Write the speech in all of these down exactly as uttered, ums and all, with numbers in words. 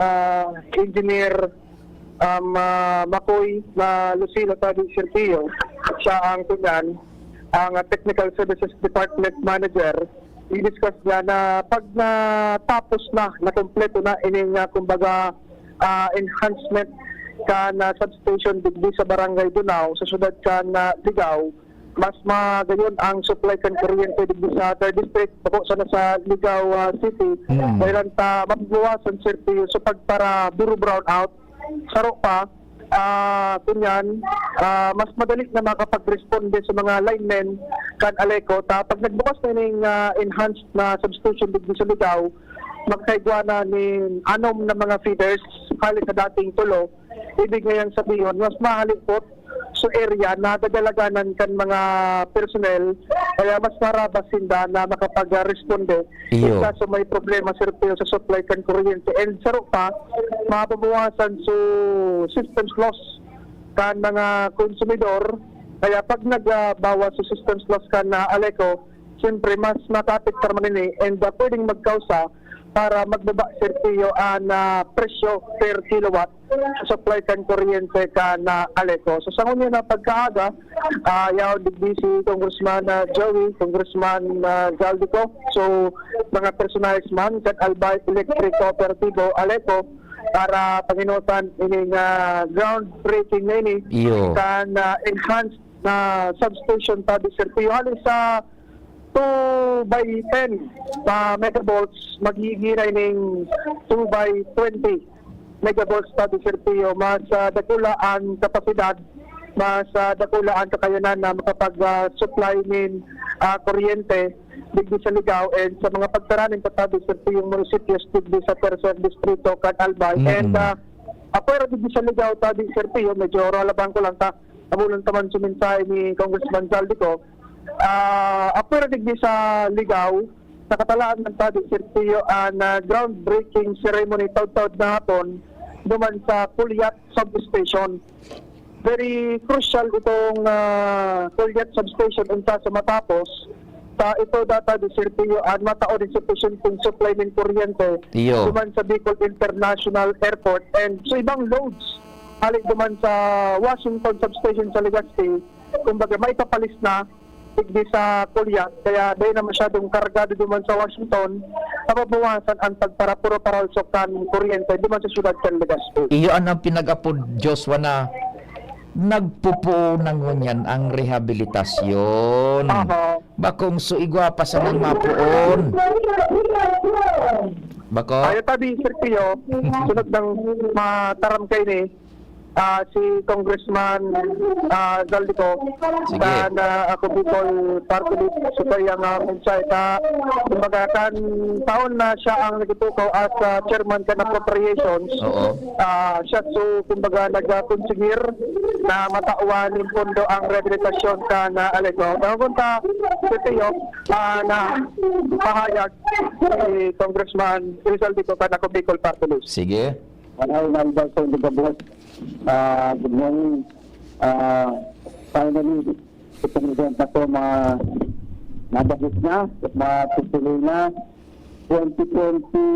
ah, Engineer, um, ah, Makoy na Lucilo, Tabi Sergio, siya ang kunyan, ang, ah, Technical Services Department Manager, i-discuss niya na pag natapos na, nakumpleto na ining, ah, kumbaga, ah, enhancement kan, ah, substation digdi sa Barangay Dunao, sa syudad kan, ah, Ligao, mas magayon ang supply kan kuryente digdi sa third district, bako sana sa Ligao, ah, City. Mm. Dahil ang ta-, mababawasan, Sir Pio, sa pagpara-, buro brownout, saro pa, ah, kunyan, ah, mas madali na makapagresponde sa mga linemen kan Aleco. Ta, pag nagbukas na ning, ah, enhanced na substation digdi sa Ligao, magkaigwa na nin anom na mga feeders, hali sa dating tulo. Ibig ngayang sabihon, mas mahalipot sa area na dadalaganan kan mga personnel, kaya mas marabas sinda na makapag-responde. Iyo. Sa kaso may problema, Sir Pio, sa supply kan kuryente. And saro pa, mababawasan su systems loss kan mga konsumidor. Kaya pag nagbawas su systems loss kan, ah, Aleco, siyempre, mas makaapektar man ini and, ah, pwedeng magkausa para magbaba, Sir Pio, an, ah, presyo per kilowatt sa supply kan kuryente kan, ah, Aleco. So, sa ngunyan na pagkaaga, ah, yaon digdi si Congressman, ah, Joey, Congressman, ah, Zaldico. So, mga personahes man kan Albay Electric Cooperatibo, Aleco, para panginotan ining, ah, groundbreaking na ini Iyo. kan, ah, enhanced na substation, Tabi Sir Pio. Hali sa two by ten na megavolts, magiging na ining two by twenty megavolts, Tabi Sir Pio. Mas, ah, dakula an kapasidad, mas, ah, dakula an kakayanan na makapag, ah, supply nin, ah, kuryente digdi sa Ligao and sa mga pagtaraning patabi sa tuyong munisipios digdi sa Tercer Distrito kan Albay. Mm. And, ah, apwera digdi sa Ligao, Tabi Sir Pio, medyo oralaban ko lang ta, amulan ta man sa mensahe ni Congressman Zaldico. Ah, apwera digdi sa Ligao, nakatalaan man, Tabi Sir Pio, an, ah, groundbreaking ceremony taud-taud na hapon duman sa Culiat Substation. Very crucial itong, ah, Culiat Substation unta sa matapos. Ta ito data di Sir Pio an matao nin supisyenteng supply nin kuryente Iyo. duman sa Bicol International Airport and sa ibang loads hali duman sa Washington Substation sa Legazpi. Kumbaga, maipapalis na digdi sa Culiat, kaya dai na masyadong kargado duman sa Washington, mababawasan an pagpara-, puro paralsok kan kuryente duman sa syudad kan Legazpi. Iyo an, ang pinag-apod, Joshua, na nagpupuon na ngunyan ang rehabilitasyon. Aha. Bakong so igwa pa sanang mapuon. Bako? Ayo tabi, Sir Pio, sunod nang mataram kayo ni, ah, si Congressman, ah, Zaldico, Sige. kan, ah, Ako Bicol Party List, sa kanyang, ah, mensahe. Ta, kumbaga, kan taon na siya ang nagtutukaw as, ah, chairman kan appropriations. Oo. Ah, siya, so, kumbaga, nagkonsegir na matawan nin pondo ang rehabilitasyon kan, ah, Aleco. Pero kung ta, Sir Pio, ah, na pahayag si Congressman Rizal Dico kan Ako Bicol Party List. Sige. Hello, Nalda, sa inyo gabos. Ah, good morning. Ah, finally, itong event na to, ma-, nabagis na, matutuloy na. Twenty twenty,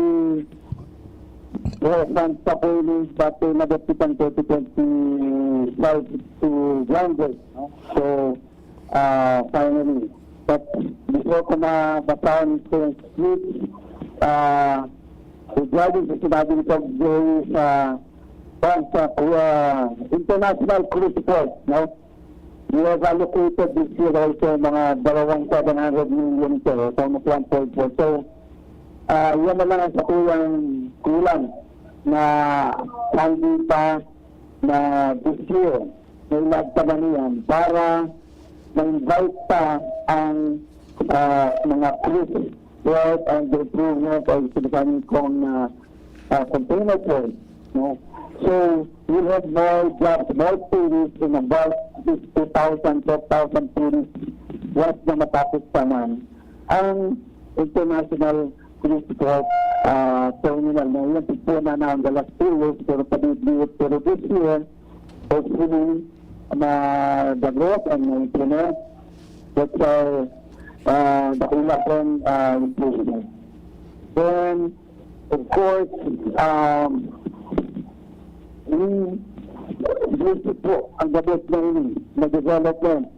present sa polling, dati nabagsitan twenty twenty-five to groundwork, no? So, ah, finally. But before ko mabasa ang current speech, ah, regarding sa sinabi ni Kong Joey sa, sa, ah, International Cruise Port, no? We have allocated this year also mga dalawang seven hundred million pesos, almost one point four. So, ah, yan na lang ang sakuyang kulang na hindi pa na this year, may nagtaman niyan para ma-invite pa ang, ah, mga cruise port and the improvement of sinasabi kong, ah, ah, container port, no? So, we have more jobs, more tourists in about this two thousand, four thousand tourists once na matapos naman ang international cruise port, ah, terminal na yan. Tigpo na na ang the last two years, pero pabibiyot, pero this year, hopefully, ma-develop and ma-implement. That's our, ah, dakula pong, ah, improvement. Then, Of course, um, we, gusto po ang gabos na ini na development,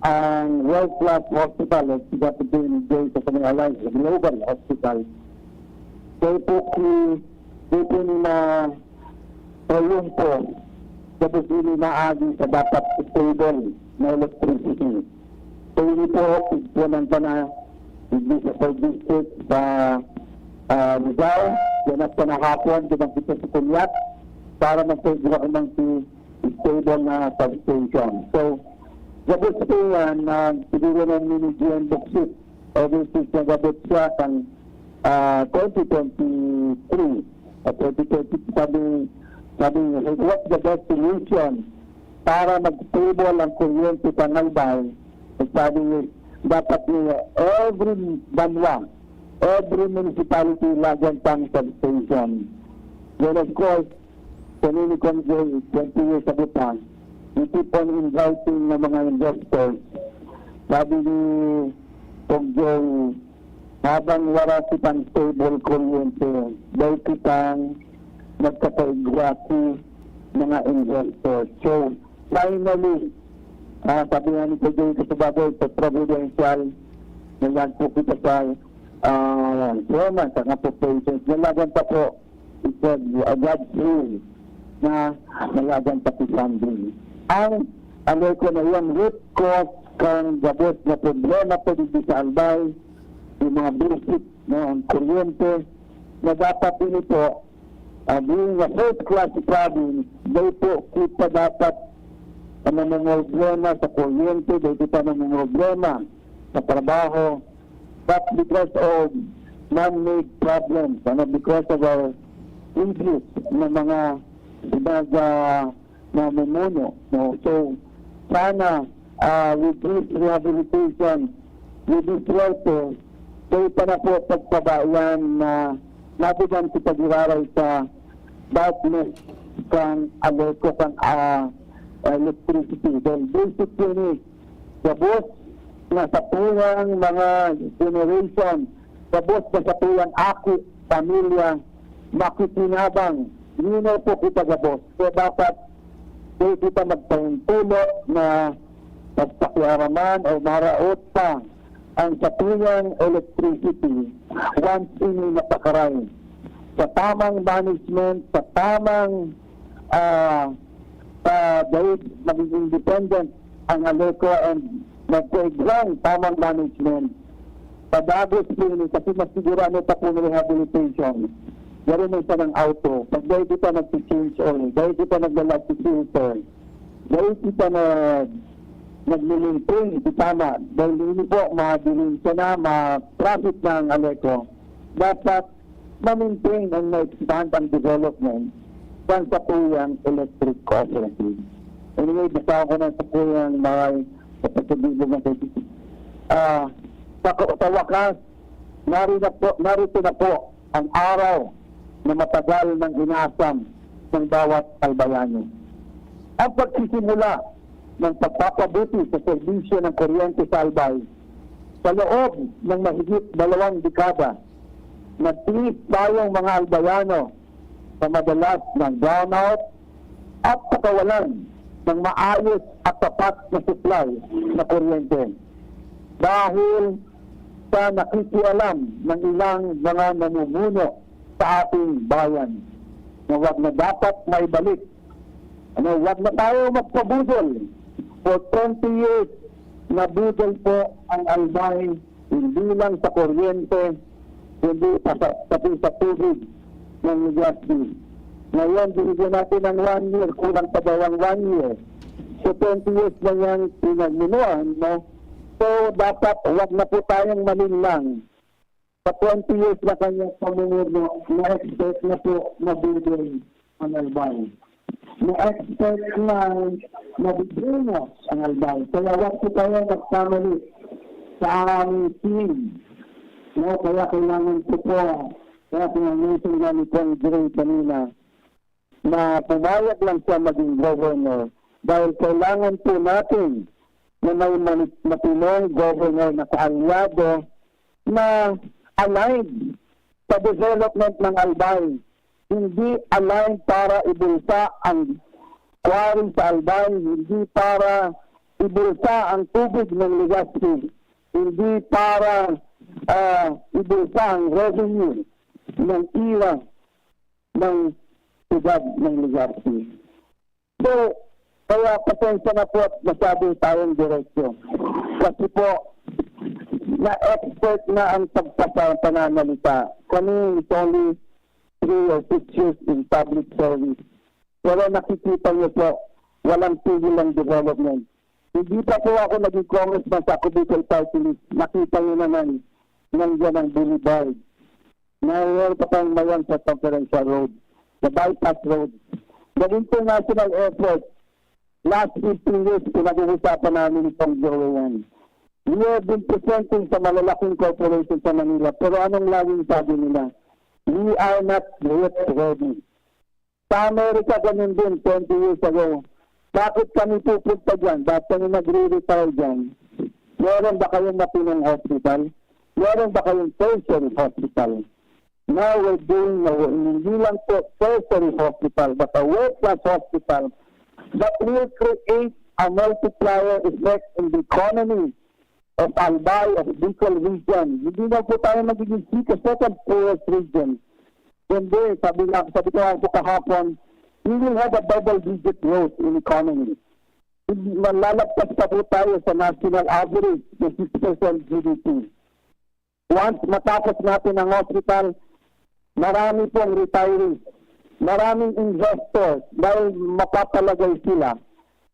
ang world-class hospital na sigaputin dyan sa Kamay Alliance Global Hospital. Kaya po ki, kaya po ni na Olympo, tapos ini maagi sa dapat stable na electricity. So, ini po, igpunan pa na, hindi sa third district sa, ah, Rizal, yan ang panahapon, di ba, kita sa Kunyat, para magkaigwa ng si stable na substation. So, gabos po yan, na siguro ng mini G N Bauxit, ever since nagabot siya kan, ah, twenty twenty-three, ah, twenty twenty, sabi, sabi niya, "What's the best solution para mag-stable ang kuryente sa Albay?" Sabi niya, dapat niya every banwa, every municipality, lagyan pang substation. Then, of course, kanini kong twenty years sa butang, we keep on inviting ng mga investors. Sabi ni Pong Joy, habang wala kitang stable kuryente, dahil kitang nagkakaigwa ki mga investors. So, finally, ah, sabi nga ni Pong Joy, sa bagay, sa Providencial, naglag po kita sa, ah, Roma, sa Kapupation. Nalagan pa po, it's a, a God's will na nalagan pa si funding. Ang, ang ko na yan, root cause kan gabos na problema po dito sa Albay, yung mga basic, no, ang kuryente, na dapat din ito, ah, being a first class province, dahil po kita dapat ang namumroblema sa kuryente, dahil kita namumroblema sa trabaho, but because of man-made problems, ano, because of our previous na mga pinag, ah, namumuno, no? So, sana, ah, with this rehabilitation, with this welfare, so, ito na po pagpabayan na nabigan kita giraray sa darkness kan Aleco, kan, ah, electricity. Then, basic yun eh, gabos na sa tuyang mga generation, gabos na sa tuyang aki, pamilya, makikinabang. Linaw po kita gabos. So, dapat di kita magpahintulo na pagpakiaraman o maraot pa ang sa tuyang electricity once ini napakaray. Sa tamang management, sa tamang, ah, sa dahil maging independent ang Aleco and magkaigwang tamang management, padagos po ini kasi masigurado pa po ng rehabilitation. Garo man sa ng auto, pag dahil kita nag-change oil, dahil kita naglalag sa filter, dahil kita na nag-maintain, tama, dahil hindi po, madilim siya na, ma-profit na ang Aleco. Dapat ma-maintain and ma-expand ang development kan sa tuyang electric cooperative. Anyway, basta ako na sa tuyang maray sa pagsabibo ng kaibigan. Ah, sa, sa wakas, nari na po, narito na po ang araw na matagal nang inasam ng bawat Albayano. Ang pagsisimula ng pagpapabuti sa serbisyo ng kuryente sa Albay sa loob ng mahigit dalawang dekada, nagtiis tayong mga Albayano sa madalas na brownout at sa kawalan ng maayos at tapat na supply na kuryente. Dahil sa nakikialam ng ilang mga namumuno sa ating bayan na wag na dapat maibalik. Ano, wag na tayo magpabudol. For twenty years, nabudol po ang Albay, hindi lang sa kuryente, kundi pa sa, pati sa tubig ng Legazpi. Ngayon, binigyan natin ng one year, kulang pa daw ang one year. So, twenty years na niyang pinagmunuan, no? So, dapat wag na po tayong malinlang. Sa twenty years na kanyang pamumuno, na-expect na po mabudol ang Albay. Na-expect na mabibrinos ang Albay. Kaya wag po tayo magkamali sa aming team. No? Kaya kailangan po po, kaya pinag-mention nga ni Kong Dre kanina, na pumayag lang siya maging governor dahil kailangan po natin na may mani-, matinong governor na kaalyado na aligned sa development ng Albay. Hindi align para ibulsa ang quarry sa Albay, hindi para ibulsa ang tubig ng Legazpi, hindi para, ah, ibulsa ang revenue ng ira ng siyudad ng Legazpi. So, kaya pasensya na po at masyado tayong diretso. Kasi po, na-expert na ang pagpasa-, pananalita. Kami is only three or six years in public service. Pero nakikita niyo po, walang tigil ang development. Hindi pa po ako naging congressman sa ako Bicol Party List. Nakita niyo naman, nandiyan ang boulevard. Nahihiwalay pa tayong mayan sa Conferential Road, sa Bypass Road. The international effort, last fifteen years, pinag-uusapan namin itong Joey yan. We have been presenting sa malalaking corporation sa Manila, pero anong laging sabi nila? "We are not yet ready." Sa Amerika, ganun din, twenty years ago. Bakit kami pupunta dyan? Bakit kami nagre-retire dyan? Meron ba kayong matinong hospital? Meron ba kayong tertiary hospital? Now we're doing a, hindi lang po tertiary hospital, but a world-class hospital that will create a multiplier effect in the economy of Albay, of Bicol region. Hindi na po tayo magiging sika-, second poorest region. Hindi, sabi nga, sabi ko nga po kahapon, we will have a double-digit growth in economy. Malalagpas pa po tayo sa national average na six percent G D P. Once matapos natin ang hospital, marami pong retirees, maraming investors dahil mapapalagay sila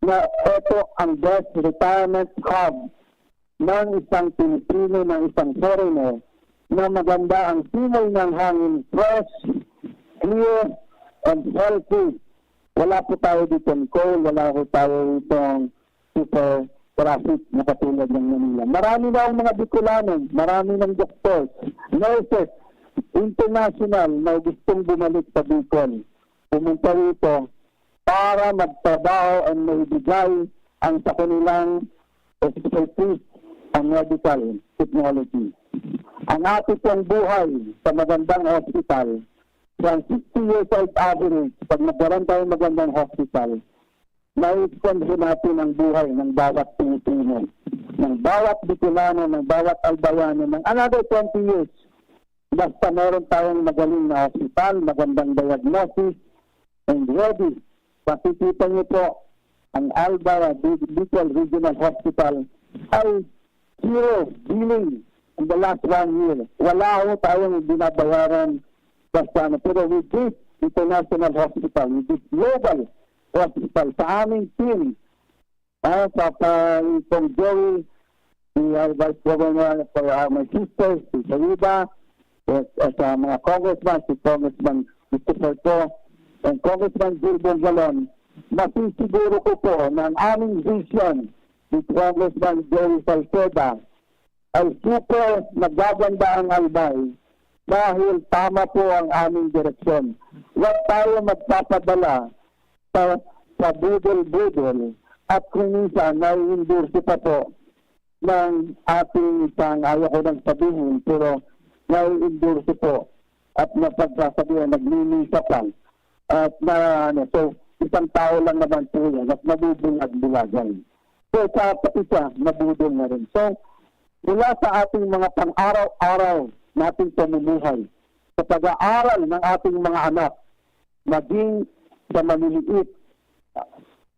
na ito ang best retirement hub ng isang Pilipino, ng isang foreigner, na maganda ang simoy ng hangin, fresh, clear, and healthy. Wala po tayo ditong coal, wala po tayo ditong super traffic na katulad ng Manila. Marami na ang mga Bicolano, marami ng doctors, nurses, international na gustong bumalik sa Bicol. Pumunta rito para magtrabaho and maibigay ang sa kanilang expertise ang medical technology. Ang ating pong buhay sa magandang hospital, from sixty years old average, pag nagkaroon tayo magandang hospital, na-extend po natin ang buhay ng bawat Pilipino, ng bawat Bicolano, ng bawat Albayano, ng another twenty years. Basta meron tayong magaling na hospital, magandang diagnosis, and ready. Makikita niyo po, ang Alba Bi-, Bicol Regional Hospital ay zero billing in the last one year. Wala ho tayong binabayaran basta ano. Pero with this international hospital, with this global hospital, sa aming team, ah, sa pa-, itong Joey, si, ah, Vice Governor, for, ah, my sister, si Sayuda, at, at sa mga congressman, si Congressman Christopher Co, and Congressman Gil Bongalon, masisiguro ko po na ang aming vision ni Congressman Joey Salceda ay super nagaganda ang Albay dahil tama po ang aming direksyon. Huwag tayo magpapadala sa, sa budol-budol at kung minsan nai-endorse pa po ng ating isang, ayaw ko nang sabihin, pero nai-endorse po at napagsasabihan, nagmimisa pa. At na, ano, so, isang tao lang naman po yan at nabubulag-bulagan. So, sa pati siya, nabudol na rin. So, mula sa ating mga pang-araw-araw nating pamumuhay, sa pag-aaral ng ating mga anak, maging sa maliliit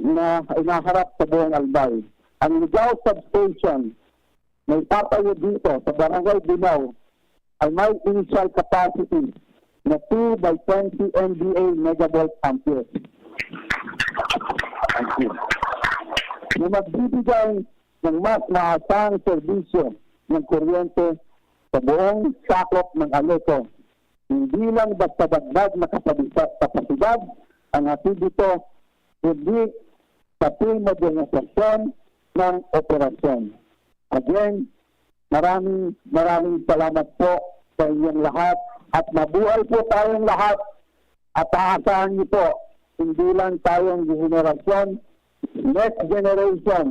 na inaharap sa buong Albay. Ang Ligao Substation na itatayo dito sa Barangay Binao ay may initial capacity na two by twenty M V A megavolt ampere. Thank you. Na magbibigay ng mas maasang serbisyo ng kuryente sa buong sakop ng Aleco. Hindi lang basta dagdag na kapabisa-, kapasidad ang hatid nito, kundi pati modernisasyon ng operasyon. Again, maraming, maraming salamat po sa inyong lahat at mabuhay po tayong lahat at aasahan niyo po, hindi lang tayong henerasyon, next generation,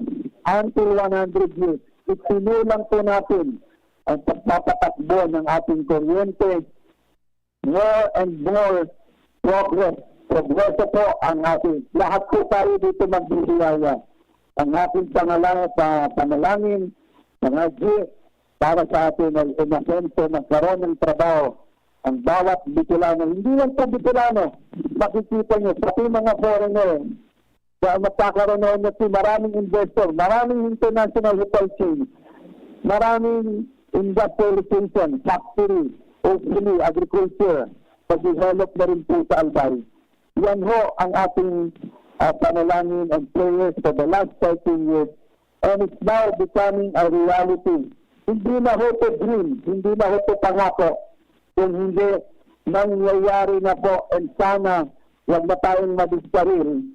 until one hundred years, itinulang po natin ang pagpapatakbo ng ating kuryente, more and more progress. Progreso po ang ating, lahat po tayo dito magbibiyaya. Ang ating pangalan sa panalangin, pangadji, para sa atin ay umasenso, magkaroon ng trabaho. Ang bawat Bicolano, hindi lang po Bicolano, makikita nyo, pati mga foreigner, sa magkakaroon na si maraming investor, maraming international hotel chain, maraming industrialization, factory, hopefully agriculture, pag-develop na rin po sa Albay. Yan ho ang ating ah, panalangin and prayers for the last thirteen years, and it's now becoming a reality. Hindi na ho to dream, hindi na ho to pangako, kung hindi nangyayari na po, and sana wag na tayong madisparil.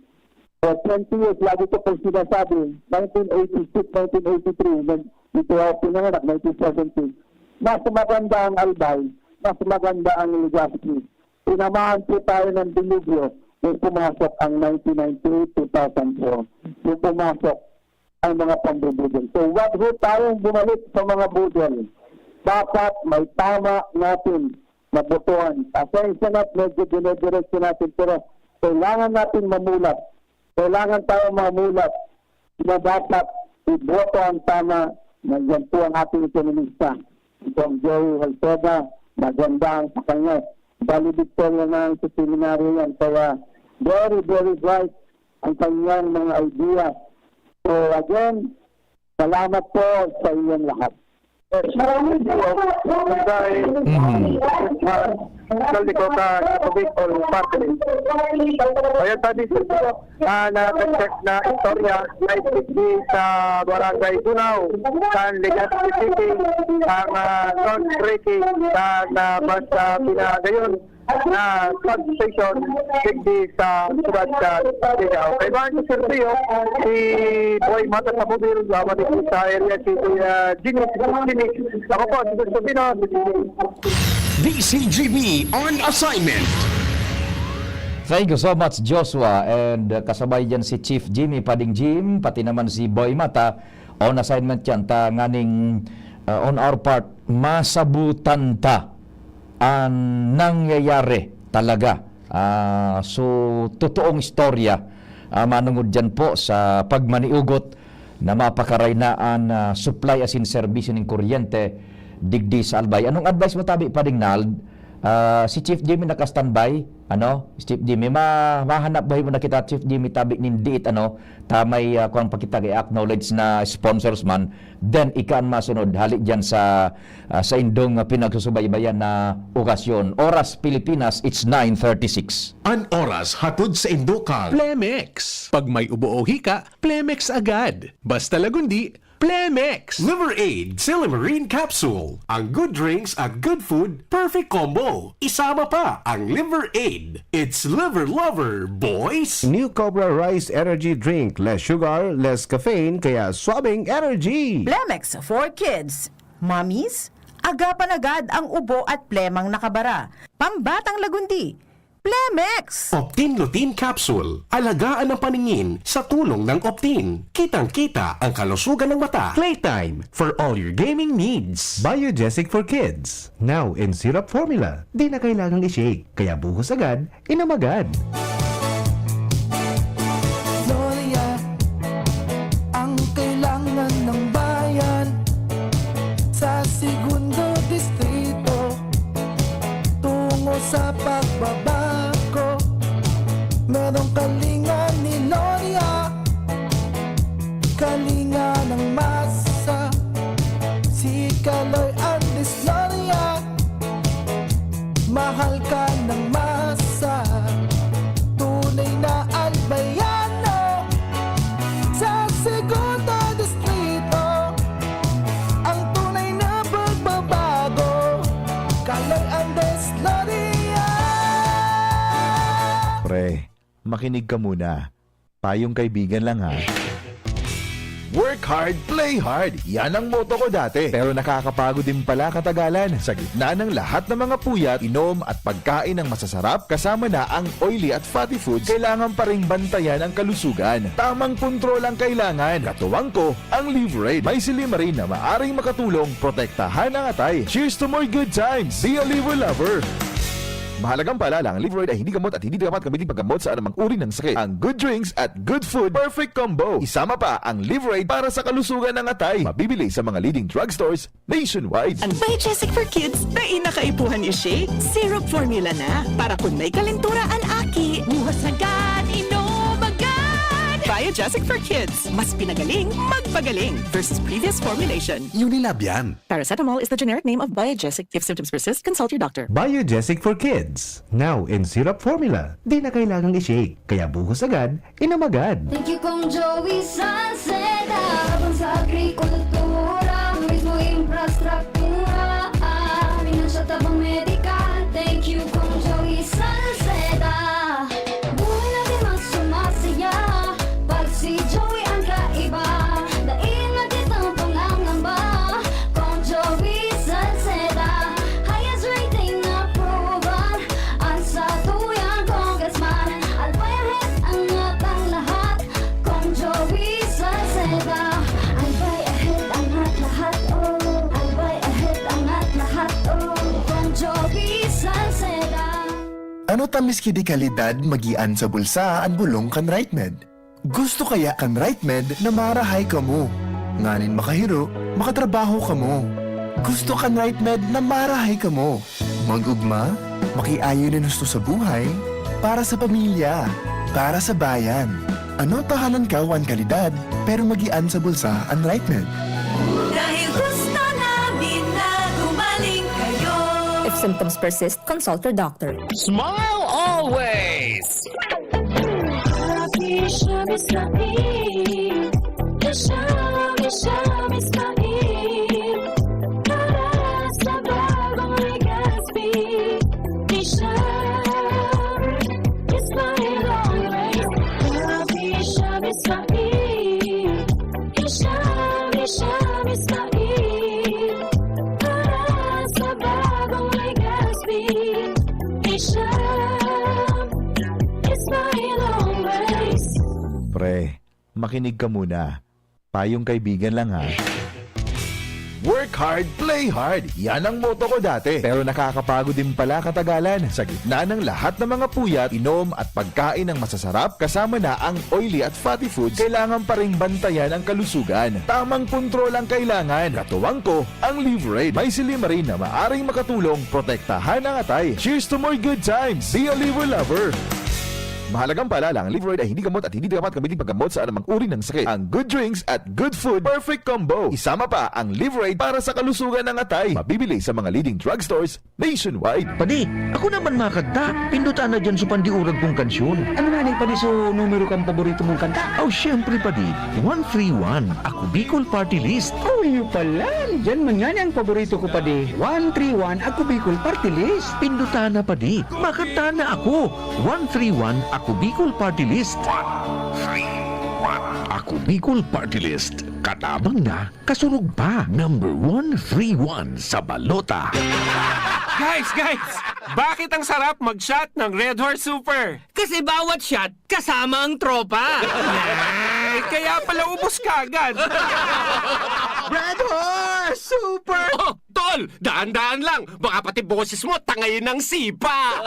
For twenty years, lagi ko pong sinasabi, nineteen eighty-six, nineteen eighty-three, nag-, dito ako pinanganak, nineteen seventy. Mas maganda ang Albay, mas maganda ang Legazpi. Tinamaan po tayo ng dilubyo nung pumasok ang nineteen ninety-eight, two thousand four. Nung pumasok ang mga pambubudol. So, wag ho tayong bumalik sa mga budol. Dapat may tama natin na botohan. Pasensya na, medyo dinediretso natin, pero kailangan natin mamulat. Kailangan tayo mamulat na dapat iboto ang tama. Nandiyan po ang ating ekonomista, si Cong Joey Ojeda. Maganda ang sa kanya. Valedictorian na sa seminaryo yan. Kaya very, very bright ang kanyang mga idea. So again, salamat po sa inyong lahat. Maraming salamat po. Dahil, Mhm. ah, Alcalde ko ka Catholic or Padre. Ayan, sabi ko po, ah, na, na istorya na isigbi sa Barangay Dunao, sa Legazpi City, ang, ah, groundbreaking sa, na bus, ah, pinagayon na substation digdi sa syudad sa Siargao. Kaibahan ko, Sir Pio, si Boy Mata sa Mobil, dumating po sa area, si Kuya Jimmy, si Jimmy. Ako po, si Sir Sabino, si Jimmy. D C G B on assignment. Thank you so much, Joshua. And, uh, kasabay dyan si Chief Jimmy, Pading Jim, pati naman si Boy Mata. On assignment yan, ta nganing, uh, on our part, masabutan ta an nangyayari talaga. Ah, so, totoong istorya, ah, manungod dyan po sa pagmaniugot na mapakaray na an, ah, supply asin serbisyo nin kuryente digdi sa Albay. Anong advice mo tabi, Pading Nald? Ah, si Chief Jimmy naka-standby, ano? Chief Jimmy, ma-, mahanap buhay mo na kita, Chief Jimmy, tabi nin diit, ano? Ta may, ah, kuwan pa kita i-acknowledge na sponsors man, then ika an masunod, hali diyan sa, ah, sa indong, ah, pinagsusubaybayan na okasyon. Oras Pilipinas, it's nine thirty-six. An oras hatod sa indo kan Plemex. Pag may ubo o hika, Plemex agad. Basta Lagundi, Plemex! Liver Aid Silimarin Capsule. Ang good drinks at good food, perfect combo. Isama pa ang Liver Aid. It's Liver Lover, boys! New Cobra Rice Energy Drink. Less sugar, less caffeine, kaya swabing energy! Plemex for kids. Mommies, agapan agad ang ubo at plemang nakabara. Pambatang Lagundi, Plemex! Optin Lutein Capsule. Alagaan ang paningin sa tulong ng Optin. Kitang-kita ang kalusugan ng mata. Playtime for all your gaming needs. Biogesic for kids. Now in syrup formula. Di na kailangang i-shake. Kaya buhos agad, inom agad. Gloria, ang kailangan ng bayan sa Segundo Distrito. Tungo sa pagbabago, merong kalinga ni Gloria. Kalinga ng masa, si Kaloy Andres Gloria. Mahal ka ng masa, tunay na Albayano. Sa Segundo Distrito, ang tunay na pagbabago, Kaloy Andres Gloria. Pre, makinig ka muna. Payong kaibigan lang, ha. Work hard, play hard. Yan ang motto ko dati. Pero nakakapagod din pala katagalan. Sa gitna ng lahat ng mga puyat, inom at pagkain ng masasarap, kasama na ang oily at fatty foods, kailangan pa ring bantayan ang kalusugan. Tamang kontrol ang kailangan. Katuwang ko, ang Liver Aid. May silimarin na maaring makatulong protektahan ang atay. Cheers to more good times! Be a Liver Lover! Mahalagang paalala, ang Liveroid ay hindi gamot at hindi dapat gamitin paggamot sa anumang uri ng sakit. Ang good drinks at good food, perfect combo. Isama pa ang Liveroid para sa kalusugan ng atay. Mabibili sa mga leading drugstores nationwide. Ang Biogesic for Kids, dai na kaipuhan i-shake. Syrup formula na. Para kun may kalentura an aki, buhos agad, inom agad! Biogesic for Kids, mas pinagaling, magpagaling. Versus previous formulation. Unilab yan. Paracetamol is the generic name of Biogesic. If symptoms persist, consult your doctor. Biogesic for Kids, now in syrup formula. Di na kailangang i-shake, kaya buhos agad, inom agad. Thank you, Kong Joey Salceda. Laban sa agrikultura, turismo, infrastruktura, ah, finansya, tabang medikal. Thank you, Kong Joey Salceda. Buhay natin mas sumasaya, pag si Joey ang kaiba. Dai na kitang pangangamba, Kong Joey Salceda. Highest rating approval, ang satuyang congressman. Albay ahead ang atang lahat, Kong Joey Salceda. Albay ahead ang at lahat, oh. Albay ahead ang at lahat, oh. Kong Joey Salceda. Ano ta miski di kalidad magian sa bulsa an bolong kan RightMed? Gusto kaya kan RightMed na marahay kamo, nganing makahiro, makatrabaho kamo? Gusto kan RightMed na marahay kamo, mag-ugma, makiayo nin husto sa buhay, para sa pamilya, para sa bayan? Ano ta halangkaw an kalidad, pero magian sa bulsa an RightMed? Dahil gusto namin na gumaling kayo. If symptoms persist, consult your doctor. Smile always! Happy Shami Smile. Shami, Shami Smile. Para sa bagong Legazpi. Shami Smile always. Happy Shami Smile. Shami, Shami Smile. Para sa bagong Legazpi. Shami Smile always. Pre, makinig ka muna. Payong kaibigan lang, ha. Work hard, play hard. Yan ang motto ko dati. Pero nakakapagod din pala katagalan. Sa gitna ng lahat ng mga puyat, inom at pagkain ng masasarap, kasama na ang oily at fatty foods, kailangan pa ring bantayan ang kalusugan. Tamang kontrol ang kailangan. Katuwang ko, ang Liveroid. May silymarin na maaring makatulong protektahan ang atay. Cheers to more good times! Be a Liver Lover! Mahalagang paalala, ang Liveroid ay hindi gamot at hindi dapat gamitin paggamot sa anumang uri ng sakit. Ang good drinks at good food, perfect combo. Isama pa ang Liveroid para sa kalusugan ng atay. Mabibili sa mga leading drugstores nationwide. Padi, ako naman makanta. Pindutan na dyan sa pandiurag kong kansyon. Ano nga ni, padi, so numero kang paborito mong kanta? Oh, syempre, padi. One three one, Ako Bicol Party List. Oh, yun pala. Yan man nga ni ang paborito ko, padi. One three one, Ako Bicol Party List. Pindutan na, padi. Makanta na ako. One three one, Ako Bicol Party List. One three one. Ako Bicol Party List. Katabang na, kasurog pa. Number one three one sa balota. Guys, guys! Bakit ang sarap mag-shot ng Red Horse Super? Kasi bawat shot, kasama ang tropa. Ay, kaya pala ubos ka agad. Red Horse Super! Oh, tol! Dahan-dahan lang! Baka pati boses mo, tangayin ng sipa!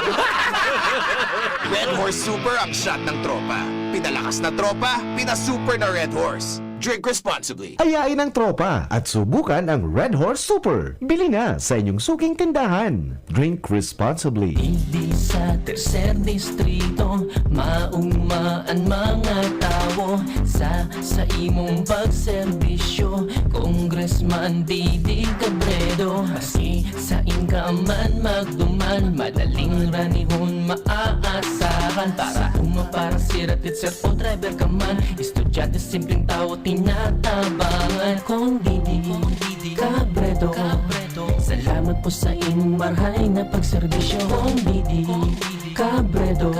Red Horse Super ang shot ng tropa. Pinalakas na tropa, pinasuper na Red Horse. Drink responsibly. Ayain ang tropa at subukan ang Red Horse Super. Bili na sa inyong suking tindahan. Drink responsibly. Digdi sa Tercer Distrito, maugma an mga tawo sa, sa imong pagserbisyo. Congressman Didi Cabredo, maski sain ka man magduman, madaling ranihon maaasahan. Para uma, para sira, teacher o driver ka man, estudyante, simpleng tawo, tinatabangan. Kong Didi Cabredo, salamat po sa imong marhay na pagserbisyo. Kong Didi Cabredo,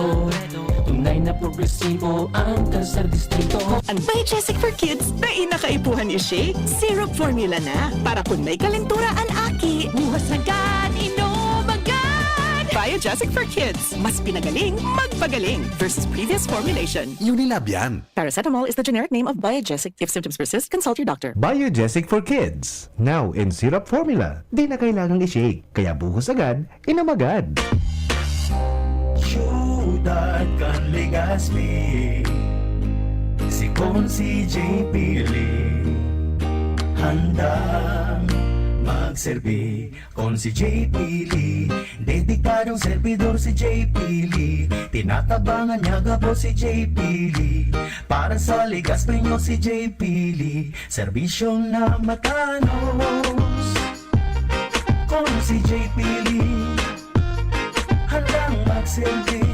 tunay na progresibo ang Tercer Distrito. Ang Biogesic for Kids, dai na kaipuhan i-shake. Syrup formula na. Para kun may kalentura an aki, buhos agad, inom agad! Biogesic for Kids, mas pinagaling, magpagaling. Versus previous formulation. Unilab yan. Paracetamol is the generic name of Biogesic. If symptoms persist, consult your doctor. Biogesic for Kids, now in syrup formula. Di na kailangang i-shake, kaya buhos agad, inom agad. Udad kan Legazpi, si Consi J P Lee, handang magserbi. Consi J P Lee, dedikadong servidor si J P Lee. Tinatabangan niya gabos si J P Lee. Para sa Legazpeño si J P Lee, serbisyong na matanos. Consi J P Lee, handang magserbi.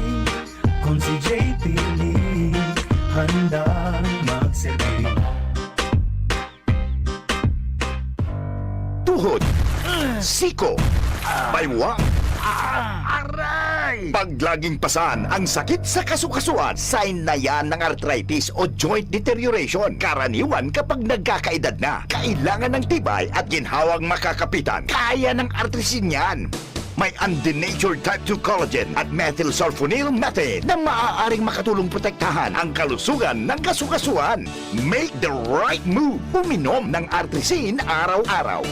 Consi J P Lee, handang magserbi. Tuhod, siko, baywa, aray! Pag laging pasan ang sakit sa kasukasuan, sign na yan ng arthritis o joint deterioration. Karaniwan kapag nagkakaedad na, kailangan ng tibay at ginhawang makakapitan. Kaya ng Artrisin yan. May undenatured type two collagen at methylsulfonyl methane na maaaring makatulong protektahan ang kalusugan ng kasukasuan. Make the right move. Uminom ng Artrisin araw-araw.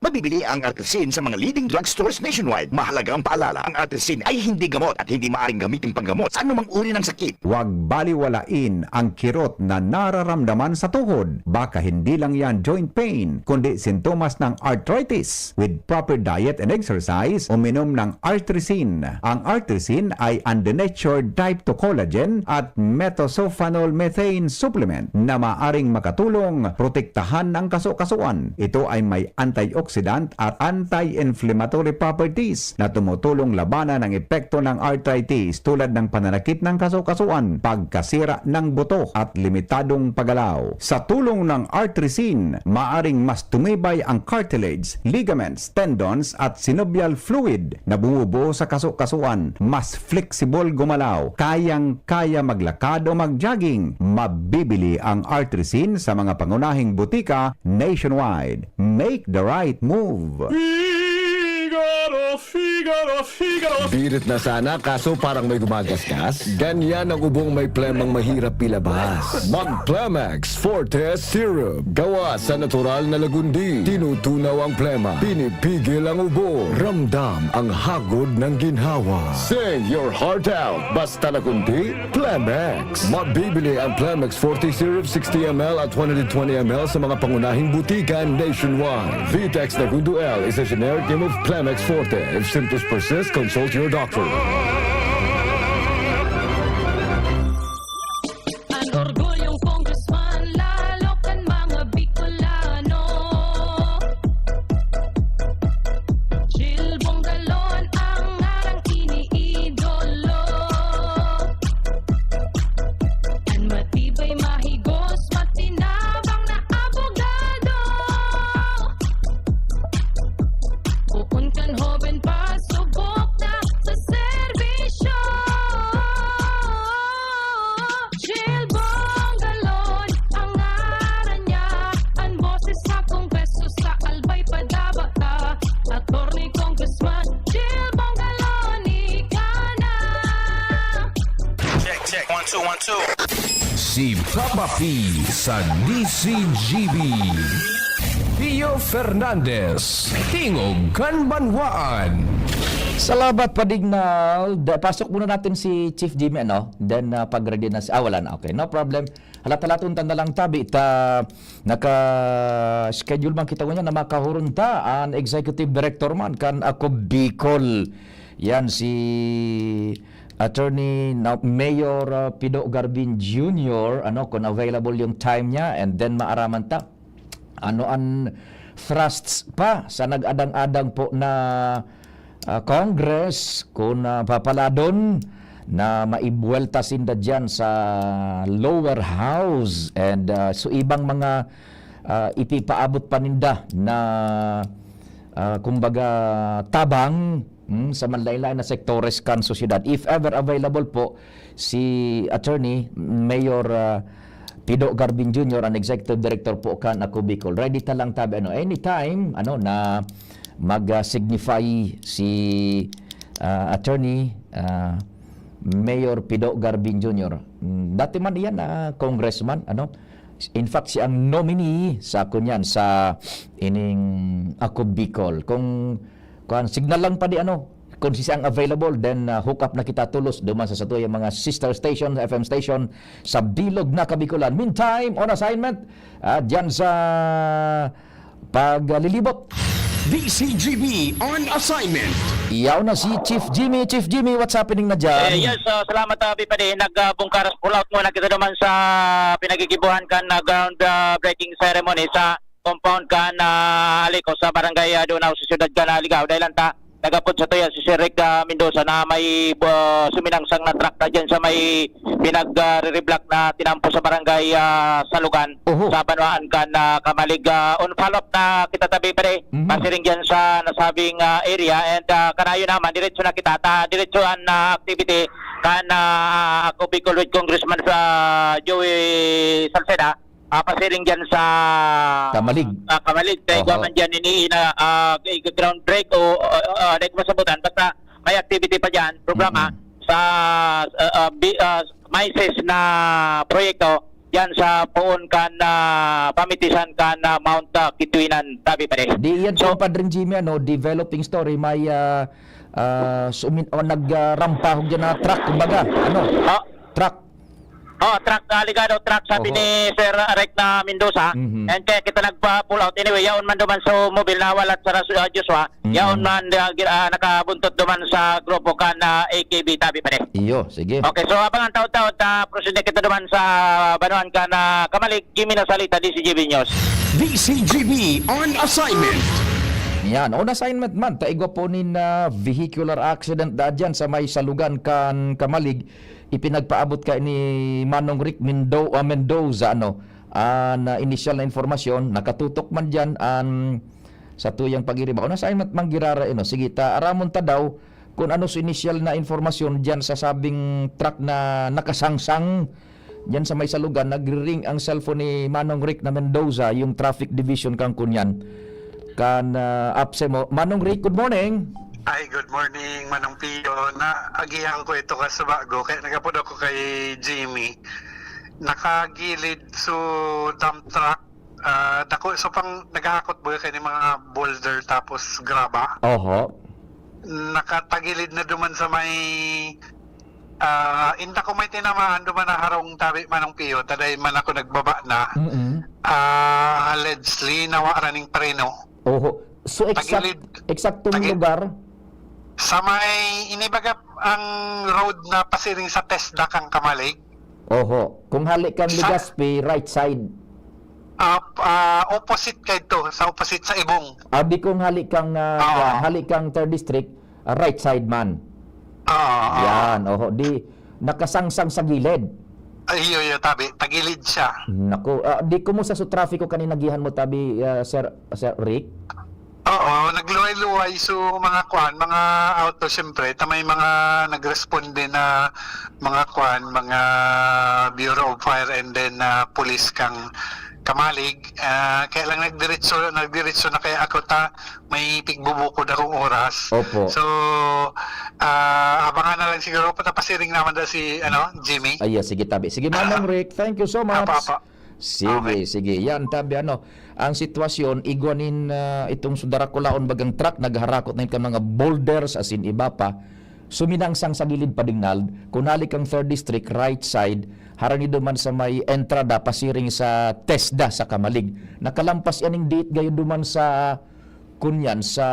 Mabibili ang Artrisin sa mga leading drugstores nationwide. Mahalagang paalala, ang Artrisin ay hindi gamot at hindi maaaring gamitin panggamot sa anumang uri ng sakit. Huwag baliwalain ang kirot na nararamdaman sa tuhod. Baka hindi lang yan joint pain, kundi sintomas ng arthritis. With proper diet and exercise, uminom ng Artrisin. Ang Artrisin ay undenatured type two collagen at methylsulfonyl methane supplement na maaring makatulong protektahan ang kasukasuan. Ito ay may antioxidant at anti-inflammatory properties na tumutulong labanan ang epekto ng arthritis tulad ng pananakit ng kasukasuan, pagkasira ng buto at limitadong paggalaw. Sa tulong ng Artrisin, maaring mas tumibay ang cartilage, ligaments, tendons at synovial fluid na bumubuo sa kasukasuan. Mas flexible gumalaw, kayang-kaya maglakad o mag-jogging. Mabibili ang Artrisin sa mga pangunahing butika nationwide. Make the right move. Figaro, Figaro, Figaro. Birit na sana, kaso parang may gumagasgas. Ganyan ang ubong may plemang mahirap ilabas. Mag Plemex Forte Syrup. Gawa sa natural na lagundi. Tinutunaw ang plema. Pinipigil ang ubo. Ramdam ang hagod ng ginhawa. Sing your heart out. Basta lagundi, Plemex. Mabibili ang Plemex forty Syrup sixty M L at one hundred twenty M L sa mga pangunahing butika nationwide. Vitex Nagundo L is a generic name of Plemex forty. If symptoms persist, consult your doctor. An orgulyong congressman, lalo kan mga Bicolano. Jill Bongalon ang ngarang iniidolo. An matibay, mahigos, matinabang na abogado. Poon kan hoben pa, subok na sa serbisyo. Jill Bongalon ang ngaran niya. An boses sa Kongreso, sa Albay padaba ta. Attorney Congressman Jill Bongalon, ika na. Check, check. One, two, one, two. Si Papa P sa D C G B. Pio Fernandez, Tingog kan Banwaan. Salamat, Padignal. Da, pasok muna natin si Chief Jimmy, ano? Then, uh, pag ready na si... Ah, wala na. Okay, no problem. Halat-halaton ta na lang tabi ta naka-schedule man kita ngunyan na makahuron ta an executive director man kan Ako Bicol. Yan si Attorney na, Mayor uh, Pido Garbin Junior, ano, kung available yung time niya, and then maaraman ta ano an thrusts pa sa nag-adang-adang po na ah, Congress, kung ah, papaladon na maibuwelta sinda diyan sa lower house and ah, so ibang mga ah, ipipaabot pa ninda na ah, kumbaga tabang hmm, sa manlain-lain na sektores kan sosyedad. If ever available po si Attorney Mayor ah, Pido Garbin Junior, an executive director po kan Ako Bicol. Ready ta lang tabi ano anytime ano na mag-signify si ah, Attorney ah, Mayor Pido Garbin Junior. Mm, dati man iyan na congressman, ano? In fact, siya ang nominee sa kunyan sa ining Ako Bicol. Kung kuan, signal lang pa di ano, Kung si siya ang available, then, ah, hook up na kita tolos duman sa satuyang mga sister station, F M station sa bilog na Kabikolan. Meantime, on assignment, ah, dyan sa paglilibot. D C G B on assignment. Yaw na si Chief Jimmy. Chief Jimmy, what's happening na dyan? Eh, yes, ah, salamat, ah, Bipadi. Nagbungkaras pull out muna kita duman sa pinagigibuhan kan, ah, ground, ah, breaking ceremony sa compound kan, ah, Aliko sa barangay, ah, Dunao sa siyudad kan, ah, Ligao. Dahil lang ta, nagapod sa tuya si Sir Rick, ah, Mendoza na may, ah, suminangsang na truck na dyan sa may pinag, ah, re-reblock na tinampo sa barangay, ah, Salugan, Oho. sa banwaan kan, ah, Kamalig. Ah, on follow-up na kita tabi, pare. Mhm. Pasiring dyan sa nasabing, ah, area. And, ah, kanayo naman, diretso na kita. Ta, diretso an, ah, activity kan, ah, ako Bicol with Congressman sa Joey Salceda. Ah, pasiring dyan sa Kamalig. ah, Kamalig. Kaya Oho. igwa man dyan ini na, ah, i-, ground break o, ah, ah, dahil masabutan. Basta may activity pa dyan, programa Mm-mm. sa, ah, ah, bi-, ah, MISES na proyekto dyan sa poon kan, ah, pamitisan kan, ah, Mount, ah, Kituinan, tabi, pare. Di yan, So, Compadre Jimmy, ano, developing story, may, ah, ah, sumin-, o, nag, ah, rampahog dyan na truck, kumbaga, ano, Ah, truck. Oh, truck, ah, ligado, truck, sabi Oho. ni Sir Rick na Mendoza. Mhm. And kaya kita nagpa-pull out. Anyway, yaon man duman sa mobile na walat sa Ras-, ah, Joshua. Mhm. Yaon man, ah, gi-, ah, nakabuntot duman sa grupo kan, ah, A K B, tabi, pare. Iyo, sige. Okay, so habang ang taon-taon, ta, proceed na kita duman sa banuan kan, ah, Kamalig, Jimmy Nasalita, D C G B News. D C G B on assignment. Yan, on assignment man, ta igwa po nin, ah, vehicular accident da dyan sa may Salugan kan Kamalig. Ipinagpaabot ka ni Manong Rick Mendo-, ah, Mendoza, ano, an, ah, inisyal na impormasyon, nakatutok man diyan an satuyang pag-iriba. O, nasa man girara, ano? Sige, ta, aramon ta daw kung ano sa inisyal na impormasyon diyan sa sabing truck na nakasangsang diyan sa may Salugan. Nagri-ring ang cellphone ni Manong Rick na Mendoza, yung traffic division kan kunyan. Kan, ah, apse mo. Manong Rick, good morning. Ay, good morning, Manong Pio. Naagihan ko ito ka sa bago, kaya nagapod ako kay Jimmy. Nakagilid so dump truck, ah, dako, so pang naghahakot ba kayo ng mga boulder tapos graba? Oho. Nakatagilid na duman sa may, ah, inda ko may tinamaan duman na harong tabi, Manong Pio, taday man ako nagbaba na. Mm-mm. Ah, allegedly, nawa raning preno. Oho. So, exact, Tagilid. eksaktong Tagil-, lugar? Sa may, inibaga ang road na pasiring sa TESDA kang Kamalig. Oho. Kung hali kang Sa Legazpi, right side. Ah, ah, opposite kay to, sa opposite sa Ibong. Abi kung hali kang, ah, Oo. kwan, hali kang third district, ah, right side man. Oo, oo. Yan, oho. Di, nakasangsang sa gilid. Ay, iyo, iyo, tabi. Tagilid siya. Naku, ah, di, kumusta sa trafiko kanina gihan mo, tabi, ah, Sir, Sir Rick? Oo, nagluway-luway. So, mga kwan, mga auto, siyempre, ta may mga nagresponde na mga kwan, mga Bureau of Fire and then, ah, police kang Kamalig. Ah, kaya lang nagdiretso, nagdiretso na kaya ako ta, may pigbubukod akong oras. Opo. So, ah, abangan na lang siguro, patapasiring naman daw si, ano, Jimmy. Ay, yeah, sige, tabi. Sige, Manong Ah. Rick, thank you so much. Apo, apo. Sige, Okay. sige. Yan, tabi, ano, ang sitwasyon, igwa nin, ah, itong sudarakulaon bagang truck, nagharakot na yun ka mga boulders, as in, iba pa. Suminangsang sa gilid, padingnal. Kung hali kang third district, right side, harani duman sa may entrada, pasiring sa TESDA sa Kamalig. Nakalampas yan yung date gayon duman sa, kunyan, sa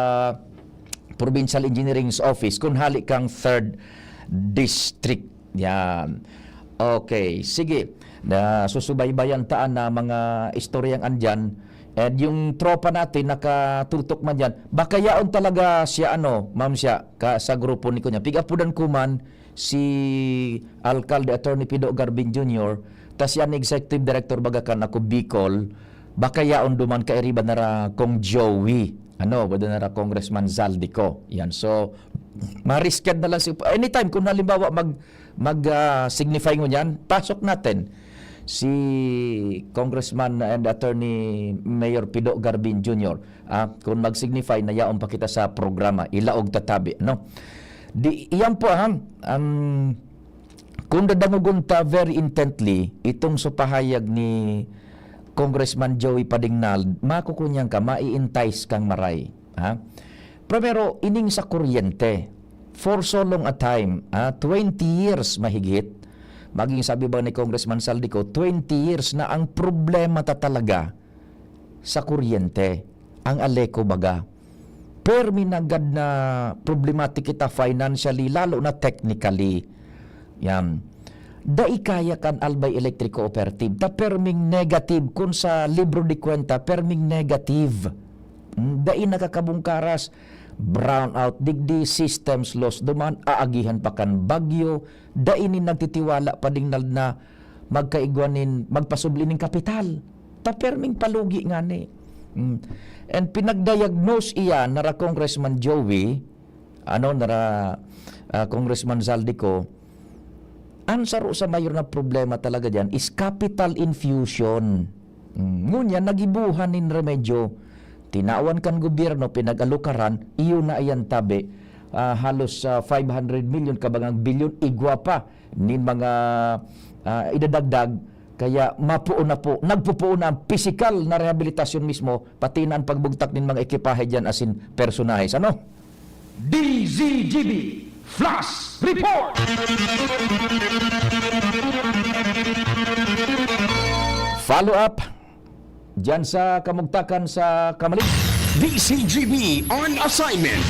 Provincial Engineering's Office, kung hali kang third district. Yan. Okay, sige. Na susubaybayan taan na mga istoryang andyan. And yung tropa natin nakatutok man dyan. Baka yaon talaga siya, ano, ma'am siya, ka, sa grupo ni Kunya. Pigapudan ko man si Alcalde Attorney Pido Garbin Junior, tas yan Executive Director baga kan ako Bicol, baka yaon duman kairiba na ra Kong Joey. Ano, wala na ra Congressman Zaldico. Yan. So, marisked na lang si, anytime, kung halimbawa mag, mag, ah, signify ngunyan, pasok natin si Congressman and Attorney Mayor Pido Garbin Junior. Ah, kung mag-signify na yaon pa kita sa programa, ilaog tatabi, no? Di, iyan po, ha? Um, kung dadangogon ta very intently, itong sa pahayag ni Congressman Joey Padingnal, makukunyan ka, mai-entice kang maray. Ha? Primero, ining sa kuryente. for so long a time, ah, twenty years mahigit, maging sabi ba ni Congressman Zaldy Co, twenty years na ang problema ta talaga sa kuryente, ang ALECO baga. Permi nanggad na problematic kita financially, lalo na technically. Yan. Dai kaya kan Albay Electric Cooperative. Ta perming negative, kun sa libro de kwenta, perming negative. Hmm, dai nakakabungkaras, brownout digdi, systems loss duman, aagihan pa kan bagyo, dai nin nagtitiwala pa ding na, na magkaigwa nin magpasubli nin kapital. Ta perming palugi ngani. Hmm. And pinagdiagnose iya nara Congressman Joey, ano, nara, ah, Congressman Zaldy Co, ang saro sa mayor na problema talaga diyan is capital infusion. Hmm, ngunyan, nagibuhan nin remedyo. Tinawan kan gobyerno, pinag-alukaran, iyo na iyan tabi. Ah, halos, ah, five hundred million, kabangang bilyon, igwa pa nin mga, ah, idadagdag. Kaya mapoon na po, nagpopoon na ang pisikal na rehabilitasyon mismo, pati na ang pagbugtak nin mga ekipahe diyan asin personahes. Ano? D Z G B Flash Report! Follow up diyan sa kamugtakan sa Camalig. D Z G B on assignment.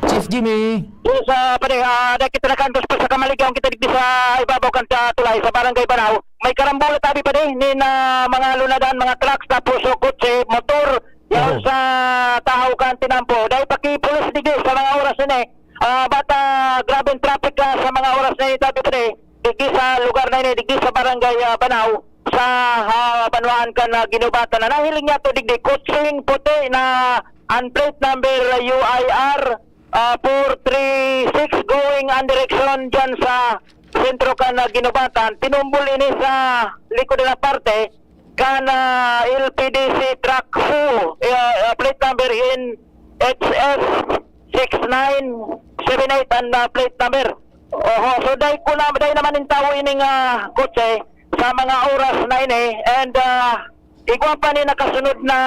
Chief Jimmy. Yes, ah, pare, ah, dahil kita nakaantos pa sa Camalig, yaon kita digdi sa ibabaw kan sa tulay, sa Barangay Banao. May karambola tabi, pare, nin, ah, mga lunadan, mga trucks, tapos, oh, kotse, motor, yaon Oo. sa tahaw kan tinampo. Dahil pakipulos digdi sa mga oras na ni, ah, bata, grabeng traffic ka sa mga oras na ni, tabi, pare. Digdi sa lugar na ini, digdi sa Barangay, ah, Banao, sa, ah, banwaan kan, ah, Guinobatan na nahiling niya to digdi, kotseng puti na ang plate number U I R, ah, four three six, going ang direksyon diyan sa sentro kan, ah, Guinobatan. Tinumbol ini sa likod na parte kan, ah, L P D C truck Fuo, eh, ah, plate number in H S six nine seven eight ang, ah, plate number. Oho, so dai ko na, dai naman nin tawo ining, ah, kotse sa mga oras na ini, and, ah, igwa pa ni nakasunod na,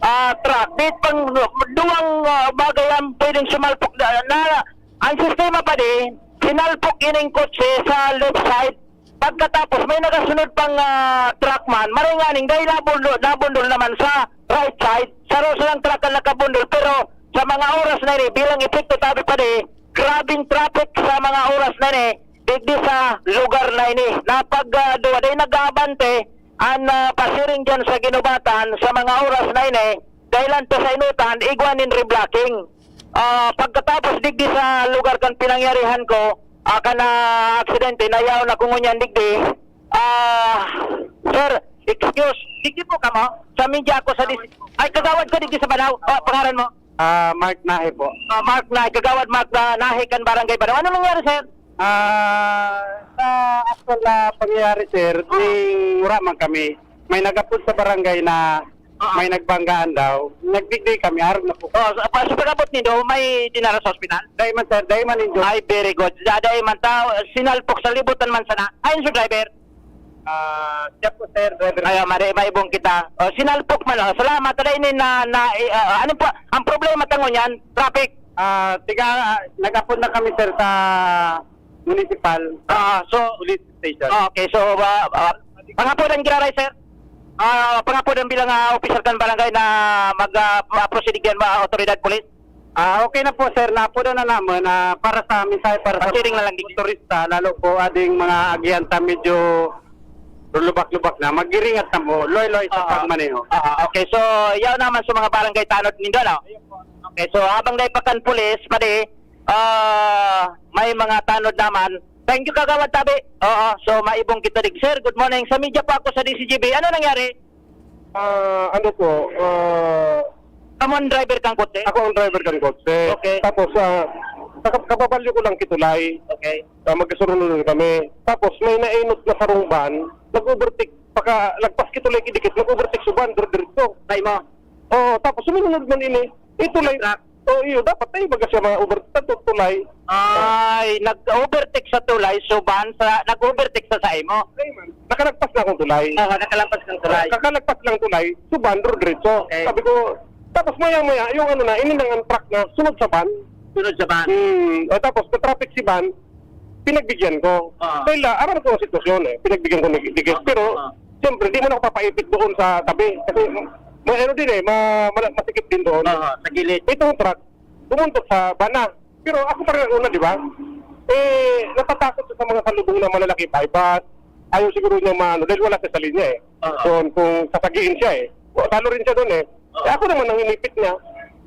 ah, truck. Di pang duwang, ah, bagay ang pwedeng sumalpok na, na ang sistema pa di, sinalpok ining kotse sa left side. Pagkatapos, may nagasunod pang, ah, truck man, maray nganing dai nabundol, nabundol naman sa right side. Saro silang truck ang nakabundol, pero sa mga oras na ini, bilang epekto, tabi pa di, grabing traffic sa mga oras na ini, digdi sa lugar na ini. Napag, ah, duwa, dai nag-aabante, an, ah, pasiring diyan sa Guinobatan sa mga oras na ini, dahilan ta sa inutan, igwa nin reblocking. Ah, pagkatapos digdi sa lugar kan pinangyarihan ko, ah, kan, ah, aksidente, nayaon ako ngunyan digdi. Ah, sir, excuse, digdi po kamo? Sa media ako sa dis-, ay, kagawad ko digdi sa Banao. Ah, pangaran mo? Ah, Mark Nahe po. Ah, Mark Nahe, kagawad Mark na, Nahe kan Barangay Banao. Ano nangyari, sir? Ah, sa actual na pangyayari, sir, ning wala man kami. May nag-apod sa barangay na Oo. may nagbanggaan daw. Nagdigdi kami, arog na po. Oh, sa, pa, sa pag-abot nindo, may dinara sa ospital? Dai man, sir, dai man injured. Ay, very good. Da-, dai man tao, sinalpok sa libutan man sana. Ayon sa driver. Ah, siya po, sir, driver. Ay, mari, maibong kita. Oh, sinalpok man, oh. Salamat, ala ini na, na, eh, ah, ano po, ang problema tango niyan, traffic. Ah, tiga, ah, nag-apod na kami, sir, sa municipal, Ah, so, police station. Ah, okay, so, ah, ah, pangapod ang giraray, sir? Ah, pangapod ang bilang, ah, officer kan barangay na mag, ah, ma-proceed yan, mga otoridad, police? Ah, okay na po, sir. Naapod na naman, ah, para sa mensahe para sa Pasiring na lang, mga motorista, lalo po ading mga agihan ta medyo lubak-lubak na, mag-iringat na po, loy-loy sa Ah, pagmaneho. ah, okay. So, yaw naman sa mga barangay tanod nindo, no? Okay, so habang dai pa kan pulis, padi, ah, may mga tanod naman. Thank you, Kagawad Tabi. Oo, so maibong kita dig. Sir, good morning. Sa media po ako sa D C G B. Ano nangyari? Ah, ano po, ah, Kamo ang driver kang kotse? Ako ang driver kang kotse. Okay. Tapos, ah, sa kap-, kababalyo ko lang kitulay. Okay. Ah, magkasurunod kami. Tapos, may nainot na sarong van, nag-overtake, paka-, lagpas kitulay kidikit, nag-overtake sa van, dire-diretso. Kay mo? Oo, tapos suminunod man ini. Itulay. Truck. Oh, iyo, dapat ay baga siya mga over-, sa tu-, tulay. Ay, nag-overtake sa tulay, so van sa, nag-overtake sa sa imo? Ay, man. Nakalagpas na akong tulay. Oo, nakalagpas ng tulay. Kakalagpas lang tulay, so van, dire-diretso. Okay. Sabi ko, tapos maya-maya, yung ano na, ini nang ang truck na, sunod sa van. Sunod sa van. Hmm, o tapos, na-traffic si van, pinagbigyan ko. Ah. Dahil, ah, aram ko ang sitwasyon eh. Pinagbigyan ko ni, ni Guest. Ah, pero, ah. Siyempre, di mo na ako papaipit doon sa tabi. Kasi, may ano din eh, ma, ma, masikip din doon. Oo, sa gilid. Itong truck, bumuntot sa van na. Pero ako pa rin ang una, di ba? Eh, natatakot sa mga salubong na malalaki, bypass. Ayaw siguro niya maano, dahil wala siya sa linya eh. Oo. Doon, kung sasagiin siya eh. O, talo rin siya doon eh. Oo. Eh, ako naman ang inipit niya.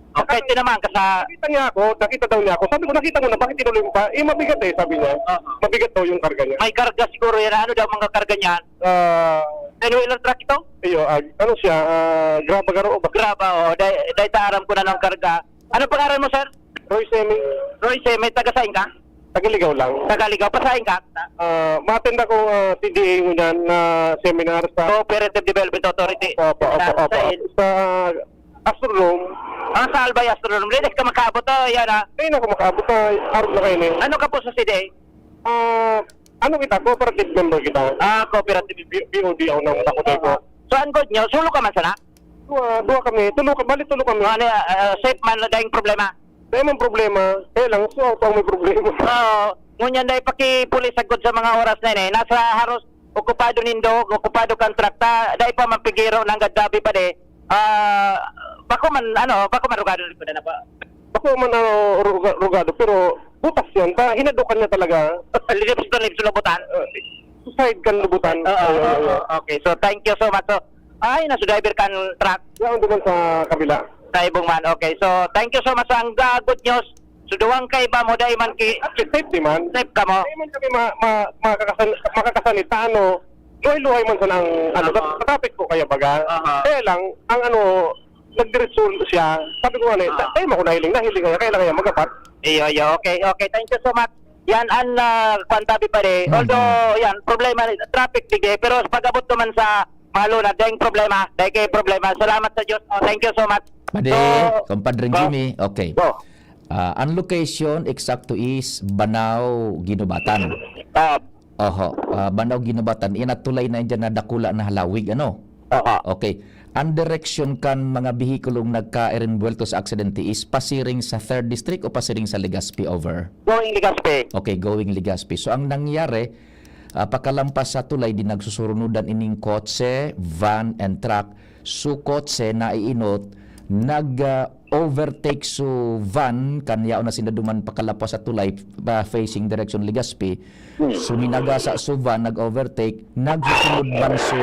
Okay, tinamaan ka sa Nakita niya ako, nakita daw niya ako. Sabi ko, "Nakita mo na, bakit tinuloy mo pa?" "Eh, mabigat eh," sabi niya. Oo. "Mabigat daw yung karga niya." May karga siguro yan. Ano daw mga karga niyan? Ah, Ten-wheeler truck ito? Iyo, ah, ano siya, ah, graba garo o ba? Graba, oh. Dahil, dahil sa aram ko na ng karga. Ano pangalan mo, sir? Roy Semi. Roy Semi, taga saan ka? Tagaligaw lang. Tagaligaw, pasain ka? Ah, ma-attend akong, ah, C D A ngunyan na seminar sa Cooperative Development Authority. Opo, opo, Sa, opo. sa Sa Astrodome. Ah, sa Albay Astrodome. Ready ka makaabot, oh, yan, ah. Ayun ako makaabot na arog na kayo na yun. Ano ka po sa C D A? Ah, ano kita? Cooperative member kita. Ah, cooperative. B-, B O D ako ng Bakuday ko. So, ang good news, sulo ka man sana? Duwa, duwa kami. Tulo ka, bali tulo kami. Ano, ah, safe man, dahil problema? Dahil man problema. Kaya lang, so, ako ang may problema. Oo. Ngunyan dahil pakipulis agod sa mga oras na yun eh. Nasa haros okupado nindog, okupado kan truck ta, dai pa mapigiro nanggad gabi pa di. Ah, bako man, ano, bako man rugado na po. Bako man, ano, ruga-, rugado, pero butas yan. Ta, hinadukan niya talaga. Lips to lips, lubutan. Uh, side kan lubutan. Oo, oo, oo. Okay, so thank you so much. So, ay, na, so driver kan truck. Yan, doon sa kabila. Sa ibong man. Okay, so thank you so much. Ang, ah, good news, So, duwang kaiba mo, dai man ki-, Safety man. Safe ka mo? Dai man kami ma-, ma-, makakasan-, makakasanit sa ano, luhay-luhay man sana ang, ano, Aha. sa, sa traffic po kaya baga. Aha. Kaya lang, ang ano, nagdiretso siya, sabi ko nga na, Aha. tayo mo ko nahiling, nahiling kaya, kaya lang kaya magapat. Iyo, iyo. Okay, okay. Thank you so much. Yan ang, ah, kwan tabi pa rin. Mhm. Although, yan, problema, traffic, sige. Pero pag-abot naman sa Malo na, deng problema, deng kay problema. Salamat sa Diyos. Oh, thank you so much. Pwede, So, Compadre oh, Jimmy. Okay. Go. Ah, ang location eksakto is Banao, Guinobatan. Ah, Oho, ah, Banao, Guinobatan. Yan at tulay na yan dyan na dakula na halawig, ano? Oo. Okay. Ang direksyon kan mga behikulong nagka-erenbuwelto sa aksidente is pasiring sa third District o pasiring sa Legazpi over? Going Legazpi. Okay, going Legazpi. So, ang nangyari, ah, pakalampas sa tulay, di nagsusurunudan ining kotse, van, and truck. So, kotse, naiinot, nag, ah, overtake so van, kan yaon na sinda duman pakalapas sa tulay, pa facing direction Legazpi. Hmm. So, minagasa so van, nag-overtake, nagsusunod man so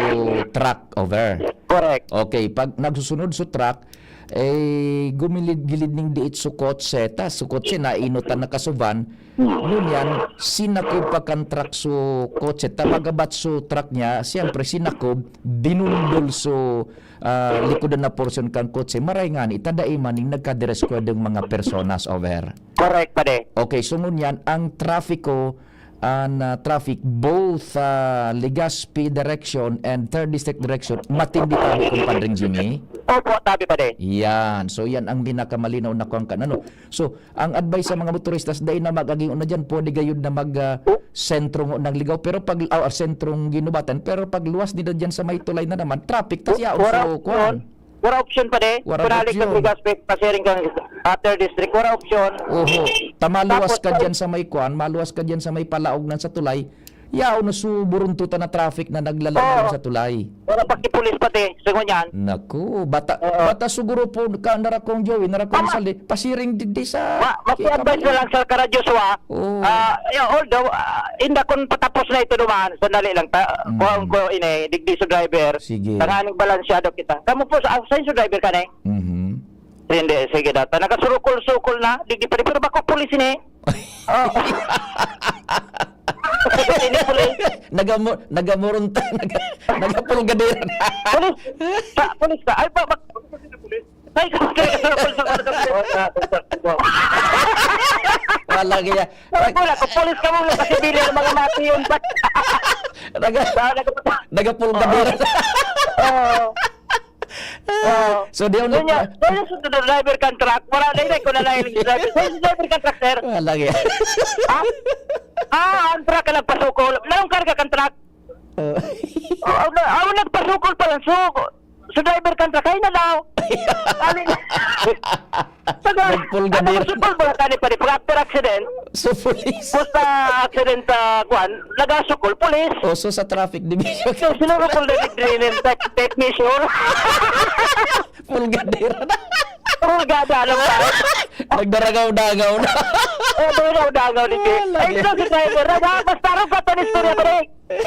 truck over. Correct. Okay, pag nagsusunod so truck, eh, gumilid-gilid ning diit so kotse, ta so kotse, nainutan na ka so van. Hmm. Ngunyan, sinakob pa kan truck so kotse, ta magabat so truck niya, siyempre, sinakob, dinundol so, ah, likodan na porsyon kan kotse, maray ngani, ta dai man ning nagkadiriskwadong mga personas over. Correct, pare. Okay, so ngunyan, ang trafiko, an, ah, traffic, both, ah, Legazpi direction and third District direction, matindi tabi, Compadre Jimmy? Opo, tabi, pare. Yan. So, yan ang pinakamalinaw na kuwan kan, ano. So, ang advice sa mga motoristas, dai na mag-aging una dyan, pwede gayud na mag, ah, Oh. sentro ng Ligao, pero pag, ah, sentrong Guinobatan, pero pag luwas nila dyan sa may tulay na naman, traffic, tas Wa-, yaon wala so, opsyon. kuwan. Wala opsyon, pare. Wala Kung nalik opsyon. Kang Legazpi, pasiring kang, ah, third District, wala opsyon. Oho. Ta maluwas Tapos, ka dyan sa may kuwan, maluwas ka dyan sa may palaog nan sa tulay, yaon na so buruntutan na traffic na naglalangan Oo. sa tulay. Wala pa ki pulis pati, sa ngunyan. Naku, bata, Oo. bata siguro po ka, narakong Joey, narakong Tama. Sali, pasiring digdi sa Ma-, maki-advise Kapatid. na lang sa Kara Joshua. Oo. Ah, yeah, although, ah, inda kun patapos na ito duman, sandali lang ta, Mm. kuha ko ini, digdi sa driver. Sige. Tanganing balansyado kita. Kamo po, sa, sa inyo driver ka na eh? Mhm. Hindi, sige daw. Ta, nakasurukol-sukol na, digdi pa rin, pero bako pulis ini. Oh. Hindi pulis. Nagamu-, nagamurunta, naga-, nagapulgadera. Pulis! Sa, pulis ka? Ay, ba, ba, ay, ka, ka, ka, ka, ka, ka, ka, Wala kaya. Ay, wala, kung pulis ka mo, kasi bili ng mga mati yun. Naga-, Sa, nag- nagapulgadera. Oo. Oo. So, di ako Yun nagpa- yan. Yun yung sa driver kan truck. Wala na yun, eh, kung nalayo yung driver. Saan yung driver kan truck, sir? Wala kaya. Ha? Ah, ang truck ka nagpasukol. Anong karga kan truck? Oh. Oh, na, oh, nagpasukol pala. So, So, driver kan truck, "Hay na daw." Ano yun? Taga, Nagpulga ano, din. Sukol ba ka ni pare? Pag after accident, So, police. Basta accident, ah, kwan, nagasukol, pulis. Oso sa traffic division. So, sinurukol na ni Dreamer, tech, tech measure. Pulgadera na. Pulgada, alam ka? Nagdaragaw-dagaw na. Oh, daragaw-dagaw ni Jay. Ah, lagi. Ay, ito si driver. Nag-, basta rin sa tan istorya, pre.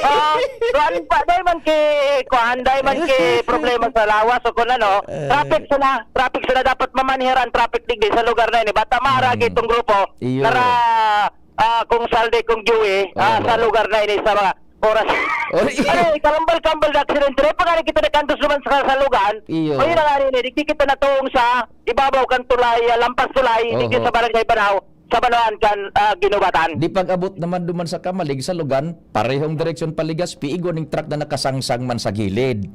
Ah, kuan pa, dai man ki, kuan, dai man ki problema sa lawas o kung ano. Eh. Traffic sila, traffic sila dapat mamanihiran traffic digdi sa lugar na ini. Bata maaragi Mm. itong grupo. Iyo. Nara, ah, kung Saldi, kung Joey, ah, Oo. sa lugar na ini, sa mga oras. Oh, iyo. Ay, kalambal-kambal na aksidente. Dai pa nga kita nakantos naman sa, sa lugan. Iyo. O, yun na nga rin, eh. Di kita natuong sa ibabaw kan tulay, ah, lampas tulay, di Oo. kita sa Barangay Banaw. Sa Banwaan kan, ah, Ginubatan. Di pag-abot naman duman sa Camalig, sa lugan, parehong direksyon pa Legazpi, igwa ning truck na nakasangsang man sa gilid.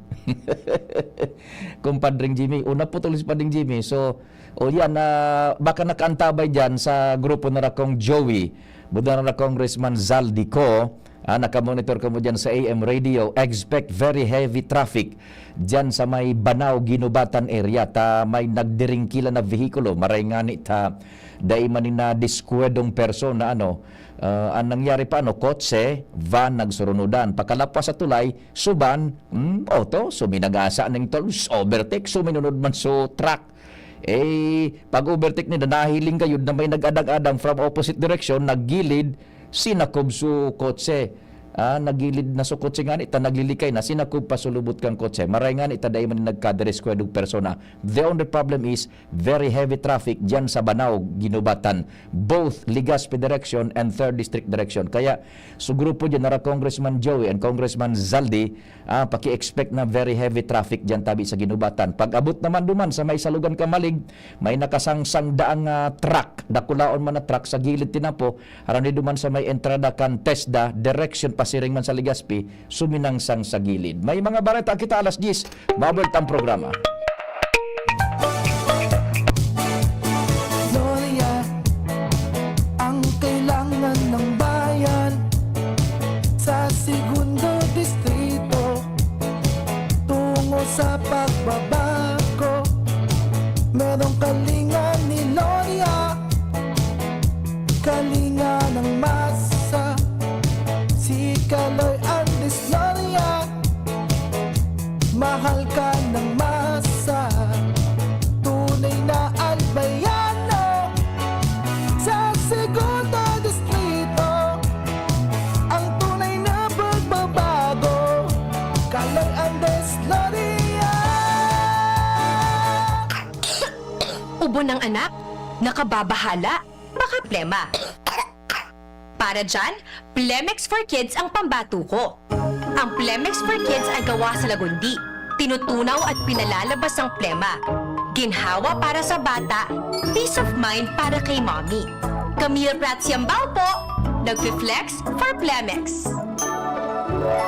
Kumpadring Jimmy, una putol si Padring Jimmy. So, o yan, ah, baka nakaantabay dyan sa grupo na rakong Joey, buda na Congressman Zaldico, ah, nakamonitor kamo dyan sa A M radio, expect very heavy traffic dyan sa may Banao, Ginubatan area, ta may nagdiringkila na vehikulo, maray ngani ta dai man ni nadiskwedong persona, ano, ah, an nangyari pa, ano, kotse, van, nagsurunudan. Pakalapwas sa tulay, suban, hmm, oto, suminagasa ning tol, s-, overtake, suminunod man su truck. Eh, pag-overtake nila, nahiling gayud na may nag-adang-adang from opposite direction, naggilid, sinakob su kotse. Ah, nagilid na su kotse ngani ta naglilikay na, sinakob pa su lubot kan kotse. Maray ngani ta dai man nagkadiskwedong persona. The only problem is very heavy traffic diyan sa Banao, Ginubatan, both Legazpi direction and Third District direction. Kaya su grupo diyan, nara Congressman Joey and Congressman Zaldi, ah, paki-expect na very heavy traffic diyan tabi sa Ginubatan. Pag-abot naman duman sa may salugan Camalig, may nakasangsang daang, ah, truck, dakulaon man na truck sa gilid tinapo, harani duman sa may entrada kan TESDA, direksyon pasiring man sa Legazpi, suminangsang sa gilid. May mga bareta kita alas diyes, mabuwelta ang programa. Gloria, ang kailangan ng bayan sa Segundo Distrito, tungo sa pagbabago. Merong kalinga ni Gloria, kalinga ng masa, si Kaloy Andes Gloria, mahal ka ng masa, tunay na Albaiano. Sa Segundo Distrito, ang tunay na pagbabago, Kaloy Andes Gloria. Ubo ng anak, nakababahala, baka plema. Para dyan, Plemex for Kids ang pambato ko. Ang Plemex for Kids ay gawa sa lagundi, tinutunaw at pinalalabas ang plema. Ginhawa para sa bata, peace of mind para kay mommy. Camille Prats Yambao po, nagfi-flex for Plemex.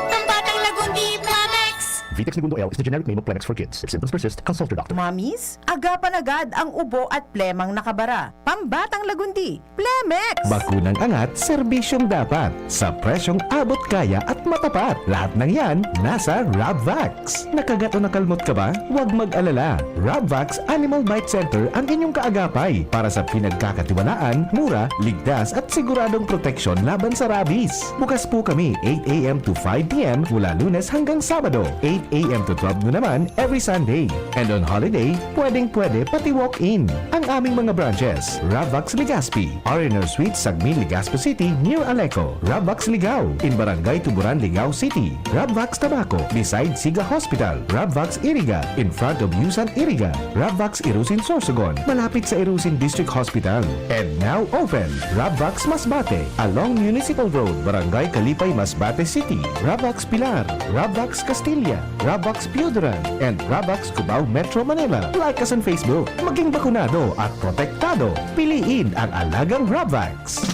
Pambatang Lagundi, Plemex! Vitex Negundo L is the generic name of Plemex for Kids. If symptoms persist, consult your doctor. Mommies, agapan agad ang ubo at plemang nakabara. Pambatang Lagundi, Plemex! Bakunang angat, serbisyong dapat, sa presyong abot kaya at matapat. Lahat ng yan, nasa Rabvax. Nakagat o nakalmot ka ba? Huwag mag-alala. Rabvax Animal Bite Center ang inyong kaagapay para sa pinagkakatiwalaan, mura, ligtas at siguradong proteksyon laban sa rabies. Bukas po kami eight a m to five p m mula Lunes hanggang Sabado, eight a m to twelve noon naman every Sunday. And on holiday, pwedeng-pwede pati walk-in. Ang aming mga branches, Rabvax Legazpi, R and R Suite, Sagmin, Legazpi City, near Aleco, Rabvax Ligao, in Barangay Tuburan, Ligao City, Rabvax Tabaco, beside Siga Hospital, Rabvax Iriga, in front of Yusan Iriga, Rabvax Irusin Sorsogon, malapit sa Irusin District Hospital. And now open, Rabvax Masbate, along Municipal Road, Barangay Kalipay, Masbate City, Rabvax Pilar, Rabvax Castilla, Rabvax Pioduran, and Rabvax Cubao, Metro Manila. Like us on Facebook. Maging bakunado at protektado. Piliin ang alagang Rabvax.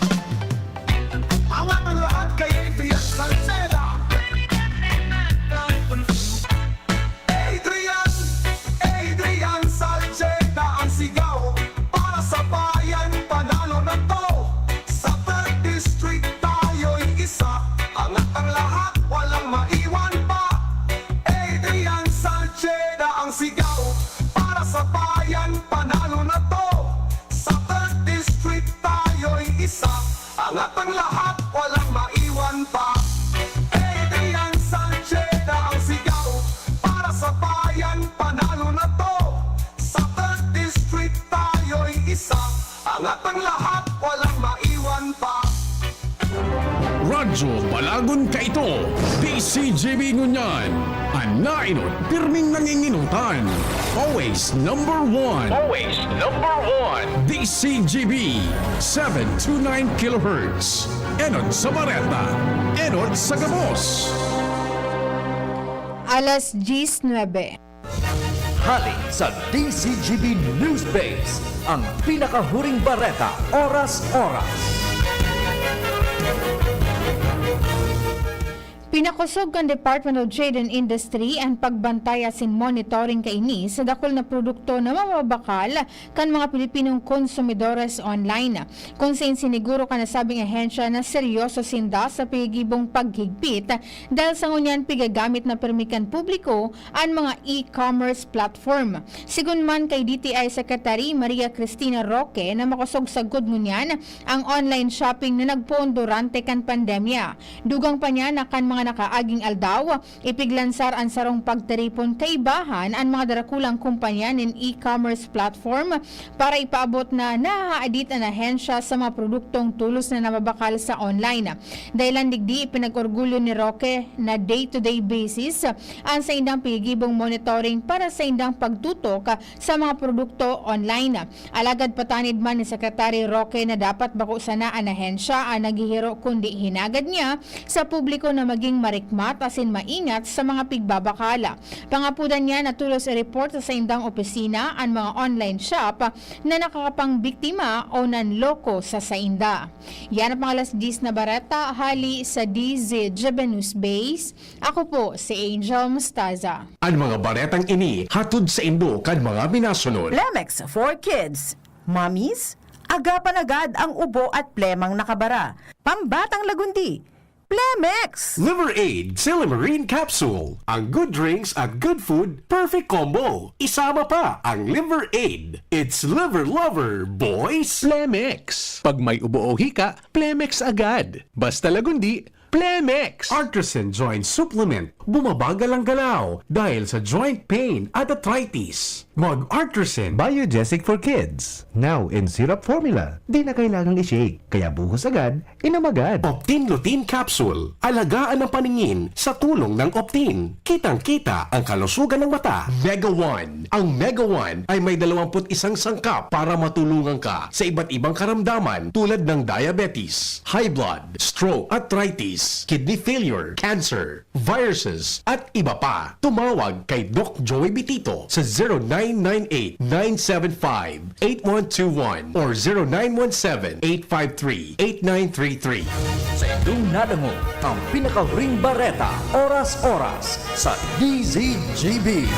Ang lahat kay Adrian Salceda. Adrian, Adrian Salceda ang sigaw para sa bayan, panalo na to. Sa Third District tayo'y isa, angat ang lahat, walang maiwan pa. Adrian Salceda ang Radyo Balagon kaito, D C G B ngunyan. An naenot, pirming nanginginutan. Always number one. Always number one. D C G B, seven two nine kilohertz. Enot sa bareta, enot sa gabos. Alas diyes nuebe. Hali sa D C G B News Base, ang pinakahuring bareta, oras-oras. Pinakosog kan Department of Trade and Industry an pagbantay asin monitoring kaini sa dakul na produkto na mababakal kan mga Pilipinong konsumidores online, kun saen siniguro kan nasabing ahensya na seryoso sinda sa pigigibong paghigpit, dahil sa ngunyan pigagamit na pirmi kan publiko an mga e-commerce platform. Sigon man kay D T I Secretary Maria Cristina Roque na makosog sagkod ngunyan ang online shopping na nagpoon durante kan pandemya. Dugang pa niya na kan mga nakaaging aldaw, ipiglansar an sarong pagtiripon kaibahan an mga darakulang kompanya nin e-commerce platform para ipaabot na nahahaadit an ahensya sa mga produktong tolos na namabakal sa online. Dahelan digdi, ipinag-orgulyo ni Roque na day-to-day basis an saindang pigigibong monitoring para saindang pagtutok sa mga produkto online. Alagad patanid man ni Secretary Roque na dapat bako sana an ahensya an naghihiro kundi hinagad niya sa publiko na maging marikmat asin maingat sa mga pigbabakala. Pangapodan niya na tolos i-report sa saindang opisina an mga online shop na nakakapangbiktima o nanloko sa sainda. Yan ang mga alas diyes na bareta hali sa D Z G B News Base. Ako po si Angel Mostaza. An mga baretang ini hatod saindo kan mga minasunod. Plemex for Kids. Mommies, agapan agad ang ubo at plemang nakabara. Pambatang Lagundi, Plemex! Liver Aid Silymarin Capsule. Ang good drinks at good food, perfect combo. Isama pa ang Liver Aid. It's Liver Lover, boys! Plemex. Pag may ubo o hika, Plemex agad. Basta Lagundi, Plemex! Artresin Joint Supplement. Bumabagal ang galaw dahil sa joint pain at arthritis. Mag-Artresin. Biogesic for Kids. Now in syrup formula. Di na kailangang i-shake. Kaya buhos agad, inom agad. Optin Lutein Capsule. Alagaan ang paningin sa tulong ng Optin. Kitang-kita ang kalusugan ng mata. Mega One. Ang Mega One ay may dalawampu't isang sangkap para matulungan ka sa iba't ibang karamdaman tulad ng diabetes, high blood, stroke, arthritis, kidney failure, cancer, viruses, at iba pa. Tumawag kay Doc Joey Bitito sa zero nine nine eight, nine seven five, eight one two one or zero nine one seven, eight five three, eight nine three three. Sa indong nadangog ang pinakahuring bareta, oras-oras, sa D Z G B.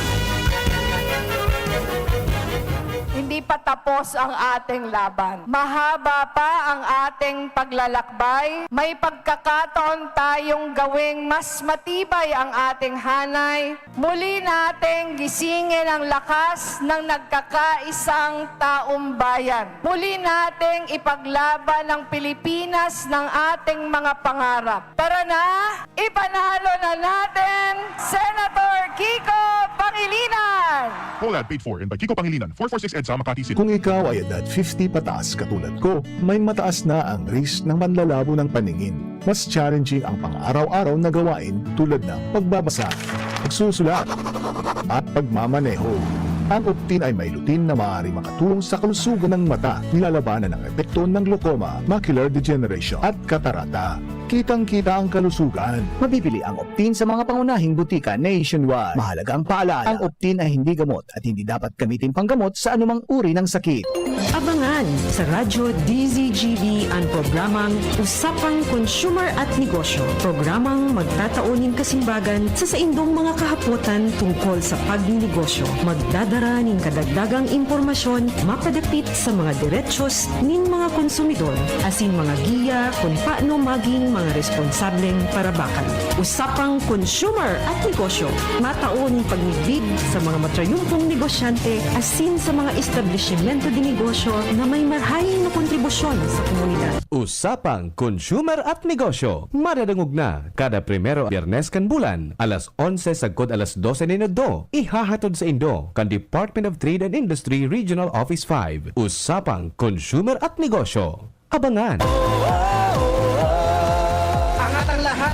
Hindi pa tapos ang ating laban. Mahaba pa ang ating paglalakbay. May pagkakataon tayong gawing mas matibay ang ating hanay. Muli nating gisingin ang lakas ng nagkakaisang taong bayan. Muli nating ipaglaban ang Pilipinas ng ating mga pangarap. Tara na, ipanalo na natin, Senator Kiko Pangilinan! Collab paid for and by Kiko Pangilinan, four four six EDSA Makati City. Kung ikaw ay edad fifty pataas katulad ko, may mataas na ang risk ng manlalabo ng paningin. Mas challenging ang pang-araw-araw na gawain tulad ng pagbabasa, pagsusulat, at pagmamaneho. Ang Optin ay may lutein na maaaring makatulong sa kalusugan ng mata, nilalabanan ang epekto ng glaucoma, macular degeneration, at katarata. Kitang-kita ang kalusugan. Mabibili ang Optin sa mga pangunahing butika nationwide. Mahalaga ang paalala, ang Optin ay hindi gamot at hindi dapat gamitin panggamot sa anumang uri ng sakit. Abangan sa Radyo D Z G B an programang Usapang Consumer at Negosyo, programang magtatao nin kasimbagan sa saindong mga kahapotan tungkol sa pagninegosyo. Magdadara nin kadagdagang impormasyon mapadapit sa mga derechos nin mga konsumidor, asin mga giya kun paano magin mga responsableng parabakal. Usapang Consumer at Negosyo, matao nin pagmidbid sa mga matrayumpong negosyante asin sa mga establisimyento de negosyo na may marahay na kontribusyon sa komunidad. Usapang Consumer at Negosyo, madadangog na kada primero Biyernes kan bulan, alas onse sagkod alas dose nin udto. Ihahatod saindo kan Department of Trade and Industry Regional Office five. Usapang Consumer at Negosyo. Abangan! Ang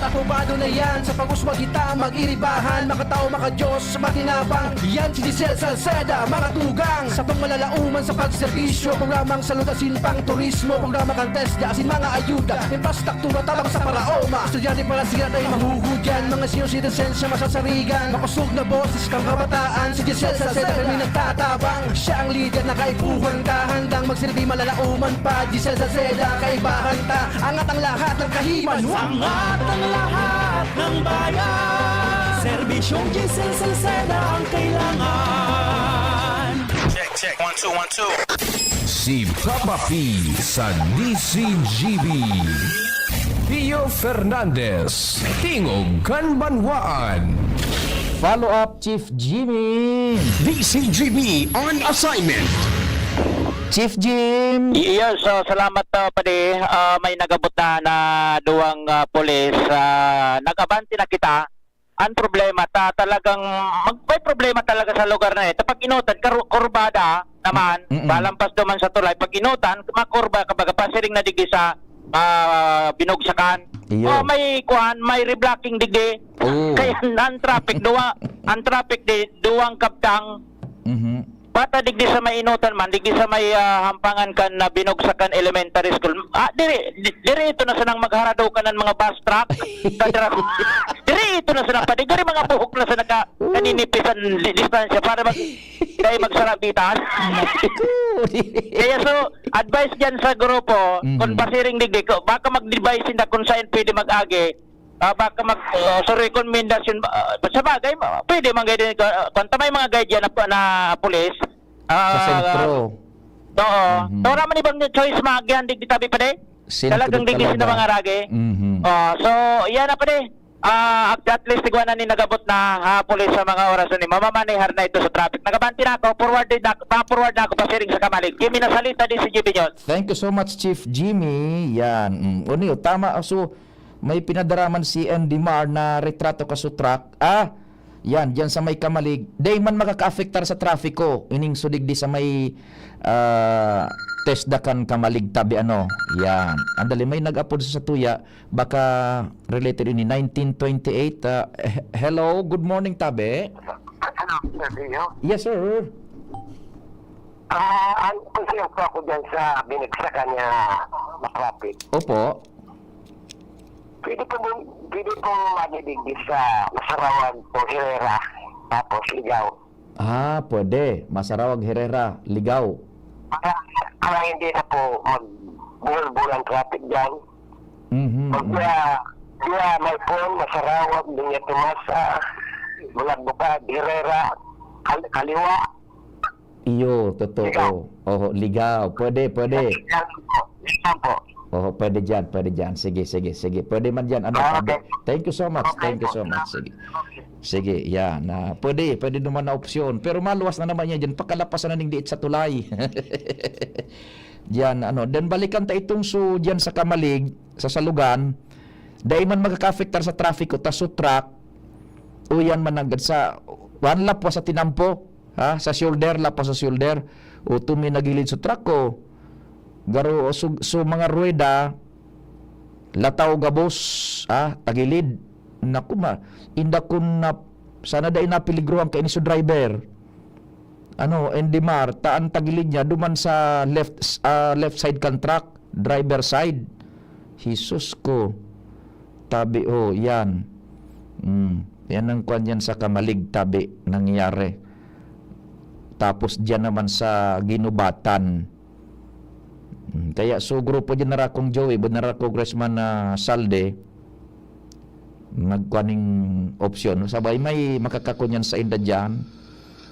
Aprobado na yan sa pag-uswag kita mag-iribahan. Makatao, makadiyos, makinabang. Yan si Giselle Salceda, mga tugang. Satong malalauman sa pagserbisyo. Programang salud asin pang turismo. Programa kan TESDA asin mga ayuda. Infrastruktura tabang sa paraoma. Estudyante para siya tayo mahuhudyan. Mga senior citizens siya masasarigan. Makusog na boses kang kabataan. Si Giselle Salceda kami nagtatabang. Siya ang lider na kaipuhan ka. Handang magsilbi malalauman pa. Giselle Salceda, kaibahan ta. Angat ang lahat ng kahiman. Angat ang lahat ng bayan. Serbisyong Giselle Salceda ang kailangan. Check, check. One, two, one, two. Si Papa P sa D C G B. Pio Fernandez, Tingog kan Banwaan. Follow up, Chief Jimmy. D C G B on assignment. Chief Jim. Yes, so salamat uh, padi. Uh, may nagabot na na duwang uh, pulis. Uh, nag-abante na kita. Ang problema, ta, talagang mag, may problema talaga sa lugar na ito. Pag inutan, karu, kurbada naman, Mm-mm. palampas duman sa tulay. Pag inutan, makurba, kabaga pasiring na digdi sa ah, binugsakan. Iyo. Oh, may kuan, may reblocking digdi. Oo. Kaya ang traffic duwa, ang traffic di duwang kabtang. Mhm. Bata digdi sa may inutan man, digdi sa may ah, hampangan kan na binugsakan elementary school. Ah, diri di- diri ito na sanang magharadukan ng mga bus truck. Sa dra- diri ito na sanang padi, diri mga buhok na sa naka kaninipisan di- distansya para mag kay magsarabitan. Naku. Kaya so, advice dyan sa grupo, Mhm. kung pasiring digdi, ko- baka mag-devise sinda kung saan pwede mag-agi, ah, baka mag, uh, so recommendation, ah, sa bagay, ma- pwede man gaya din, uh, kung may mga guide yan na, na pulis, ah, Sa sentro. Oo. Mhm. So, wala man ibang choice, maagihan digdi tabi pa di? Sentro Talagang digdi talaga. sila mga ragi. Mhm. Oh, so, yan na pa di. Ah, at, at least tigwa na ni nagabot na ha, pulis sa mga oras ni mamamanihar na ito sa traffic. Nagabante na ako, forward na, pa-forward na ako pasiring sa Kamalig. Kimi na salita di si G B News. Thank you so much, Chief Jimmy. Yan. Mm. Unyo, tama. So, may pinadaraman si Andy Mar na retrato ka sa truck. Ah, yan, dyan sa may Kamalig. Dai man makakaafektar sa trafiko. Ining sudig di sa may ah, TESDA kan Kamalig tabi ano. Yan. Andali, may nag-apod sa satuya. Baka related ini nineteen twenty-eight. Ah, he- hello, good morning tabi. Ano, Sir Rio? Yes, sir. Ah, ang concern po ako dyan sa binagsakan niya na traffic. Opo. Pwede po, pwede po madidigdi sa Masarawag o Herrera, tapos Ligaw. Ah, pwede. Masarawag, Herrera, Ligaw. Para, para hindi na po magbuhol-buhol ang traffic dyan. Mhm. Pag mhm. via, via Malpon, Masarawag, Dunya Tomasa, Bulagbukad, Herrera, kal- kaliwa. Iyo, totoo. Ligaw. Oho, Ligaw. Pwede, pwede. Yan po. Yan po. Oho, pwede dyan, pwede dyan. Sige, sige, sige. Pwede man dyan. Ano, Ah, tabi? okay. Thank you so much. Okay Thank you po. So much. Sige. Sige, yan. Ah, pwede, pwede naman na opsyon. Pero maluwas na naman yan dyan. Pakalapasan na ning diit sa tulay. Diyan, ano. Then balikan ta itong so, diyan sa Kamalig, sa Salugan. Dai man magkaka-afektar sa traffic o ta so truck. O yan man nanggad sa, one lap sa tinampo. Ha? Sa shoulder, lap sa shoulder. O tumi nagilid sa truck ko. Garo, so, so mga ruweda, lataw gabos, ah, tagilid. Naku, ma, inda kun na, sana dai napeligruhan kaini so driver. Ano, Endimar, ta an tagilid niya duman sa left, ah, left side kan truck, driver side. Jesus ko. Tabi, oh, yan. Mm, yan ang kwan yan sa Kamalig, tabi, nangyari. Tapos diyan naman sa Ginubatan. Mm, kaya so grupo dyan nara kong Joey, nara Congressman na Salde, nagkuaning opsyon. Sabay may makakakunyan sa inda dyan,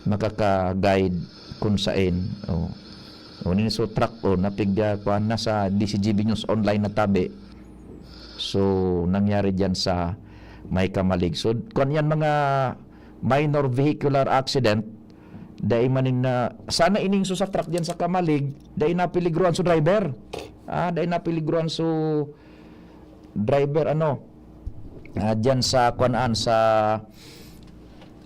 makaka-guide kung sain. Oh. O nin so truck o napig ah, kuan na sa D C G B News Online na tabi. So nangyari diyan sa may Kamalig. So kuan yan mga minor vehicular accident. Dai man nin na sana ining so sa truck diyan sa Kamalig, dai napeligruhan so driver. Ah, dai napeligruhan so driver ano. Ah, diyan sa kuan sa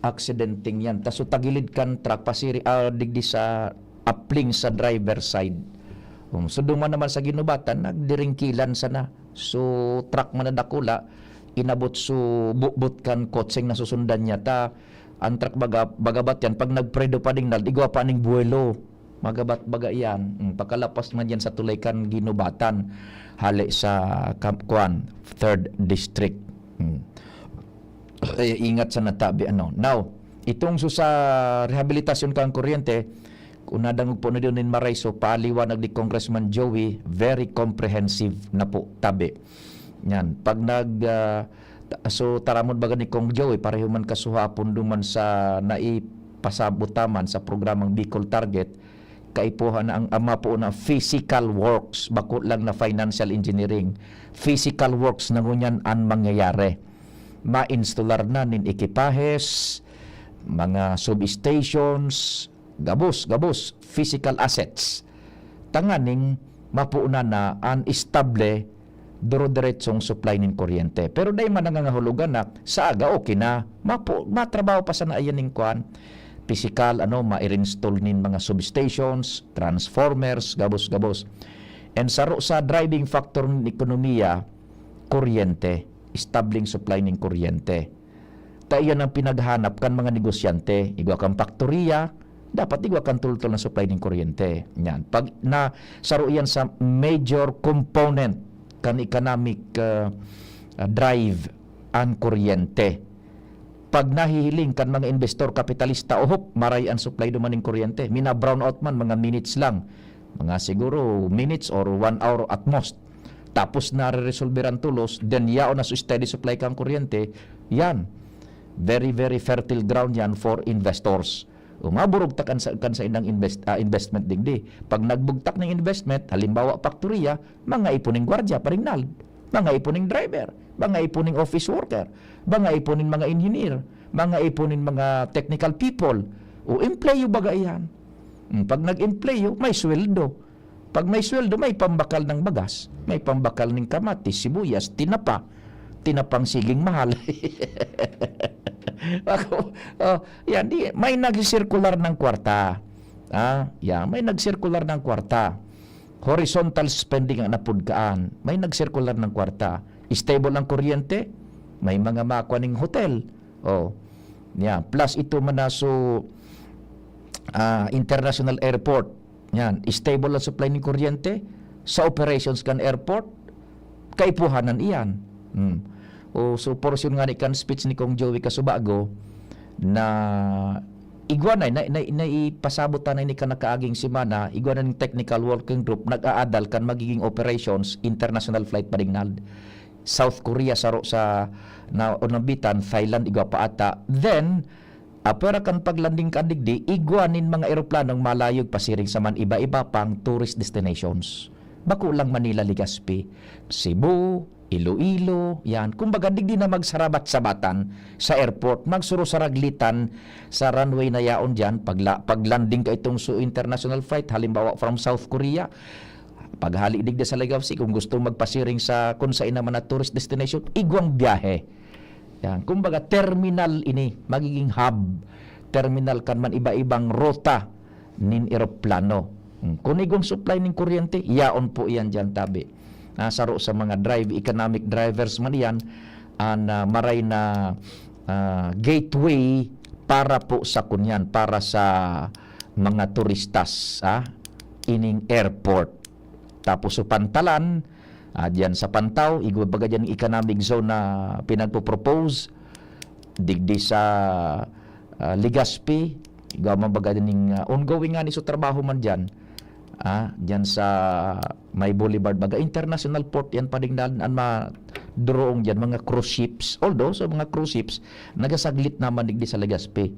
aksidenteng yan. Ta so tagilid kan truck pasiri ah, digdi sa apling sa driver side. Um, so duman naman sa Ginubatan, nagdiringkilan sana. So truck man na dakula, inabot su butbot kan kotseng nasusundan niya ta, ang truck baga, bagabat yan, pag nagpredo pa ding nal, igwa pa ning buwelo. Magabat baga yan. Mm, pagkalapas man yan sa tulay kan ginubatan, hale sa kam-, kwan, third district. Mm. Eh, ingat sa natabi, ano. Now, itong su sa rehabilitasyon kan kuryente, kung nadangog po na din nin Maray, so paliwanag ni Congressman Joey, very comprehensive na po, tabi. Yan. Pag nag, ah, ta-, so taramon baga ni Cong Joey, pareho man kasuhapon duman sa naipasabot taman sa programang Bicol Target, kaipuhan na ang, ang mapo na physical works, bako lang na financial engineering. Physical works na ngunyan an mangyayari. Mainstalar na nin ekipahes, mga substations, gabos, gabos, physical assets. Tanganing mapunan na an estable, duro-diretsong supply nin kuryente. Pero dai man nangangahulugan na sa aga, okay na. Mapu-, matrabaho pa sana iyan nin kwan, pisikal, ano, ma-install nin mga substations, transformers, gabos-gabos. And saro sa driving factor nin ekonomiya, kuryente, establing supply nin kuryente. Ta iyan ang pinaghanap kan mga negosyante. Igwa kang paktoriya, dapat igwa kang tultol na supply nin kuryente. Yan. Pag na, saro iyan sa major component kan economic, ah, ah, drive an kuryente. Pag nahihiling kan mga investor, kapitalista, ohop, maray an supply duman nin kuryente. Mina-brownout man, mga minutes lang. Mga siguro minutes or one hour at most. Tapos nare-resolveran tolos, then yaon na su steady supply kan kuryente. Yan. Very, very fertile ground yan for investors. O, maburugtak kan sa, kan sa indang invest-, ah, investment digdi. Pag nagbugtak ning investment, halimbawa, paktoriya, mga ipon ning gwardya, paringnal. Mga ipon ning driver. Mga ipon ning office worker. Mga ipon ning mga engineer. Mga ipon ning mga technical people. O, empleyo baga iyan. Hmm, pag nag-empleyo, may sweldo. Pag may sweldo, may pambakal ng bagas, may pambakal ng kamatis, sibuyas, tinapa, tinapang siging mahal. Ako, oh, yan, di, may nagsisirkular ng kwarta. Ah, yan, may nagsirkular ng kwarta. Horizontal spending ang napudkaan. May nagsirkular ng kwarta. Stable ang kuryente, may mga makwa ning hotel. Oh, yan. Plus ito man na so, ah, international airport. Yan, stable ang supply nin kuryente sa operations kan airport, kaipuhanan iyan. Hmm. O, so, portion nga ni kan speech ni Cong Joey Casubago na igwa na, na, na, naipasabot na ini kan nakaaging semana, igwa na ning technical working group, nag-aadal kan magiging operations, international flight paringnal. South Korea, saro sa na, o nabitan, Thailand, igwa pa ata. Then, apwera kan paglanding kan digdi, igwa nin mga eroplanong malayog pasiring sa man iba-iba pang tourist destinations. Bako lang Manila, Legazpi, Cebu, Iloilo, yan. Kumbaga, digdi na magsarabat-sabatan sa airport, magsurusaraglitan sa runway na yaon diyan. Pagla-, paglanding ka itong su international flight, halimbawa from South Korea, paghali digdi sa Legazpi, kung gusto magpasiring sa kung saan naman na tourist destination, igwang biyahe. Yan. Kumbaga, terminal ini, magiging hub. Terminal kan man iba-ibang ruta nin eroplano. Hmm. Kun igwang supply nin kuryente, yaon po iyan diyan, tabi. Ah, saro sa mga drive, economic drivers man iyan, an, ah, maray na, ah, gateway para po sa kunyan, para sa mga turistas, ah, ining airport. Tapos sa Pantalan, ah, diyan sa Pantaw, igwa baga diyan economic zone na pinagpo-propose. Digdi sa, ah, Legazpi, igwa man baga ning, ah, ongoing nga ni so trabaho man diyan. Ah, diyan sa may boulevard, baga international port yan, paringnal, an madoroong diyan, mga cruise ships. Although, sa mga cruise ships, nagasaglit naman digdi sa Legazpi.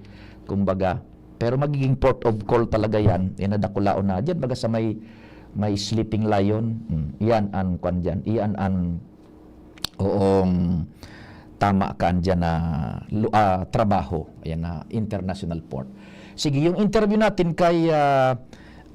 Kumbaga, pero magiging port of call talaga yan. Yan na dakulaon na. Diyan, baga sa may, may sleeping lion. Hmm, iyan an kwan diyan. Iyan an, oong, tama ka diyan na lu-, ah, trabaho. Ayan na, international port. Sige, yung interview natin kay, ah,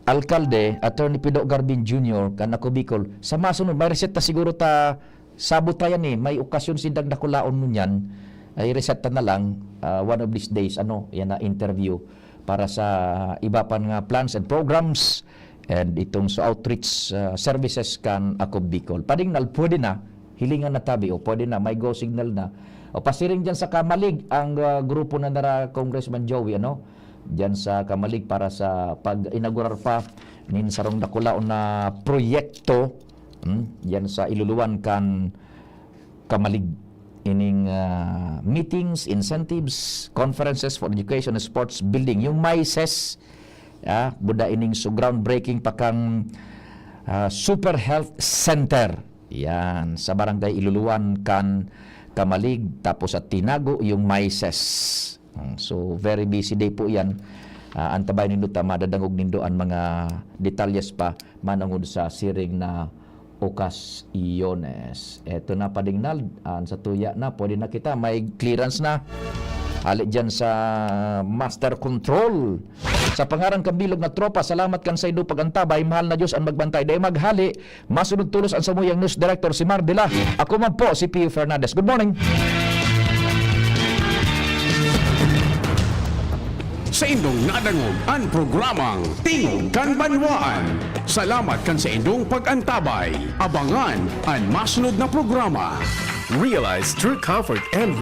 Alkalde, Attorney Pido Garbin Junior, kan Ako Bicol, sa masunod, may reseta siguro ta, sabot ta yan eh, may okasyon sindang dakulaon ngunyan, ay reseta na lang, ah, one of these days, ano, yan na interview para sa iba pa nga plans and programs and itong sa outreach, ah, services kan Ako Bicol. Paringnal, pwede na, hilingan na tabi, o pwede na, may go signal na. O pasiring dyan sa Camalig, ang, ah, grupo na nara Congressman Joey, ano? Dyan sa Camalig para sa pag-inaugurar pa nin sarong dakulaon na proyekto, hmm, dyan sa iluluwan kan Camalig. Ining, ah, meetings, incentives, conferences for education and sports building. Yung MICES, ah, buda ining so groundbreaking pa kang, ah, Super Health Center. Yan, sa barangay Iluluan kan Camalig, tapos sa Tinago, yung MICES. Mm, so, very busy day po yan. Ah, antabay nindo ta, madadangog nindo ang mga detalyes pa manungod sa siring na ocasiones. Eto na, Padingnal, an sa tuya na, pwede na kita, may clearance na. Hali dyan sa master control. Sa pangaran kan bilog na tropa, salamat kan saindo pag-antabay. Mahal na Diyos ang magbantay. Dai maghali, masunod tolos an samuyang news director, si Mar Dela. Ako man po, si Pio Fernandez. Good morning. Saindong nadangog an programang Tingog kan Banwaan. Salamat kan saindong pag-antabay. Abangan an masunod na programa. Realize true comfort and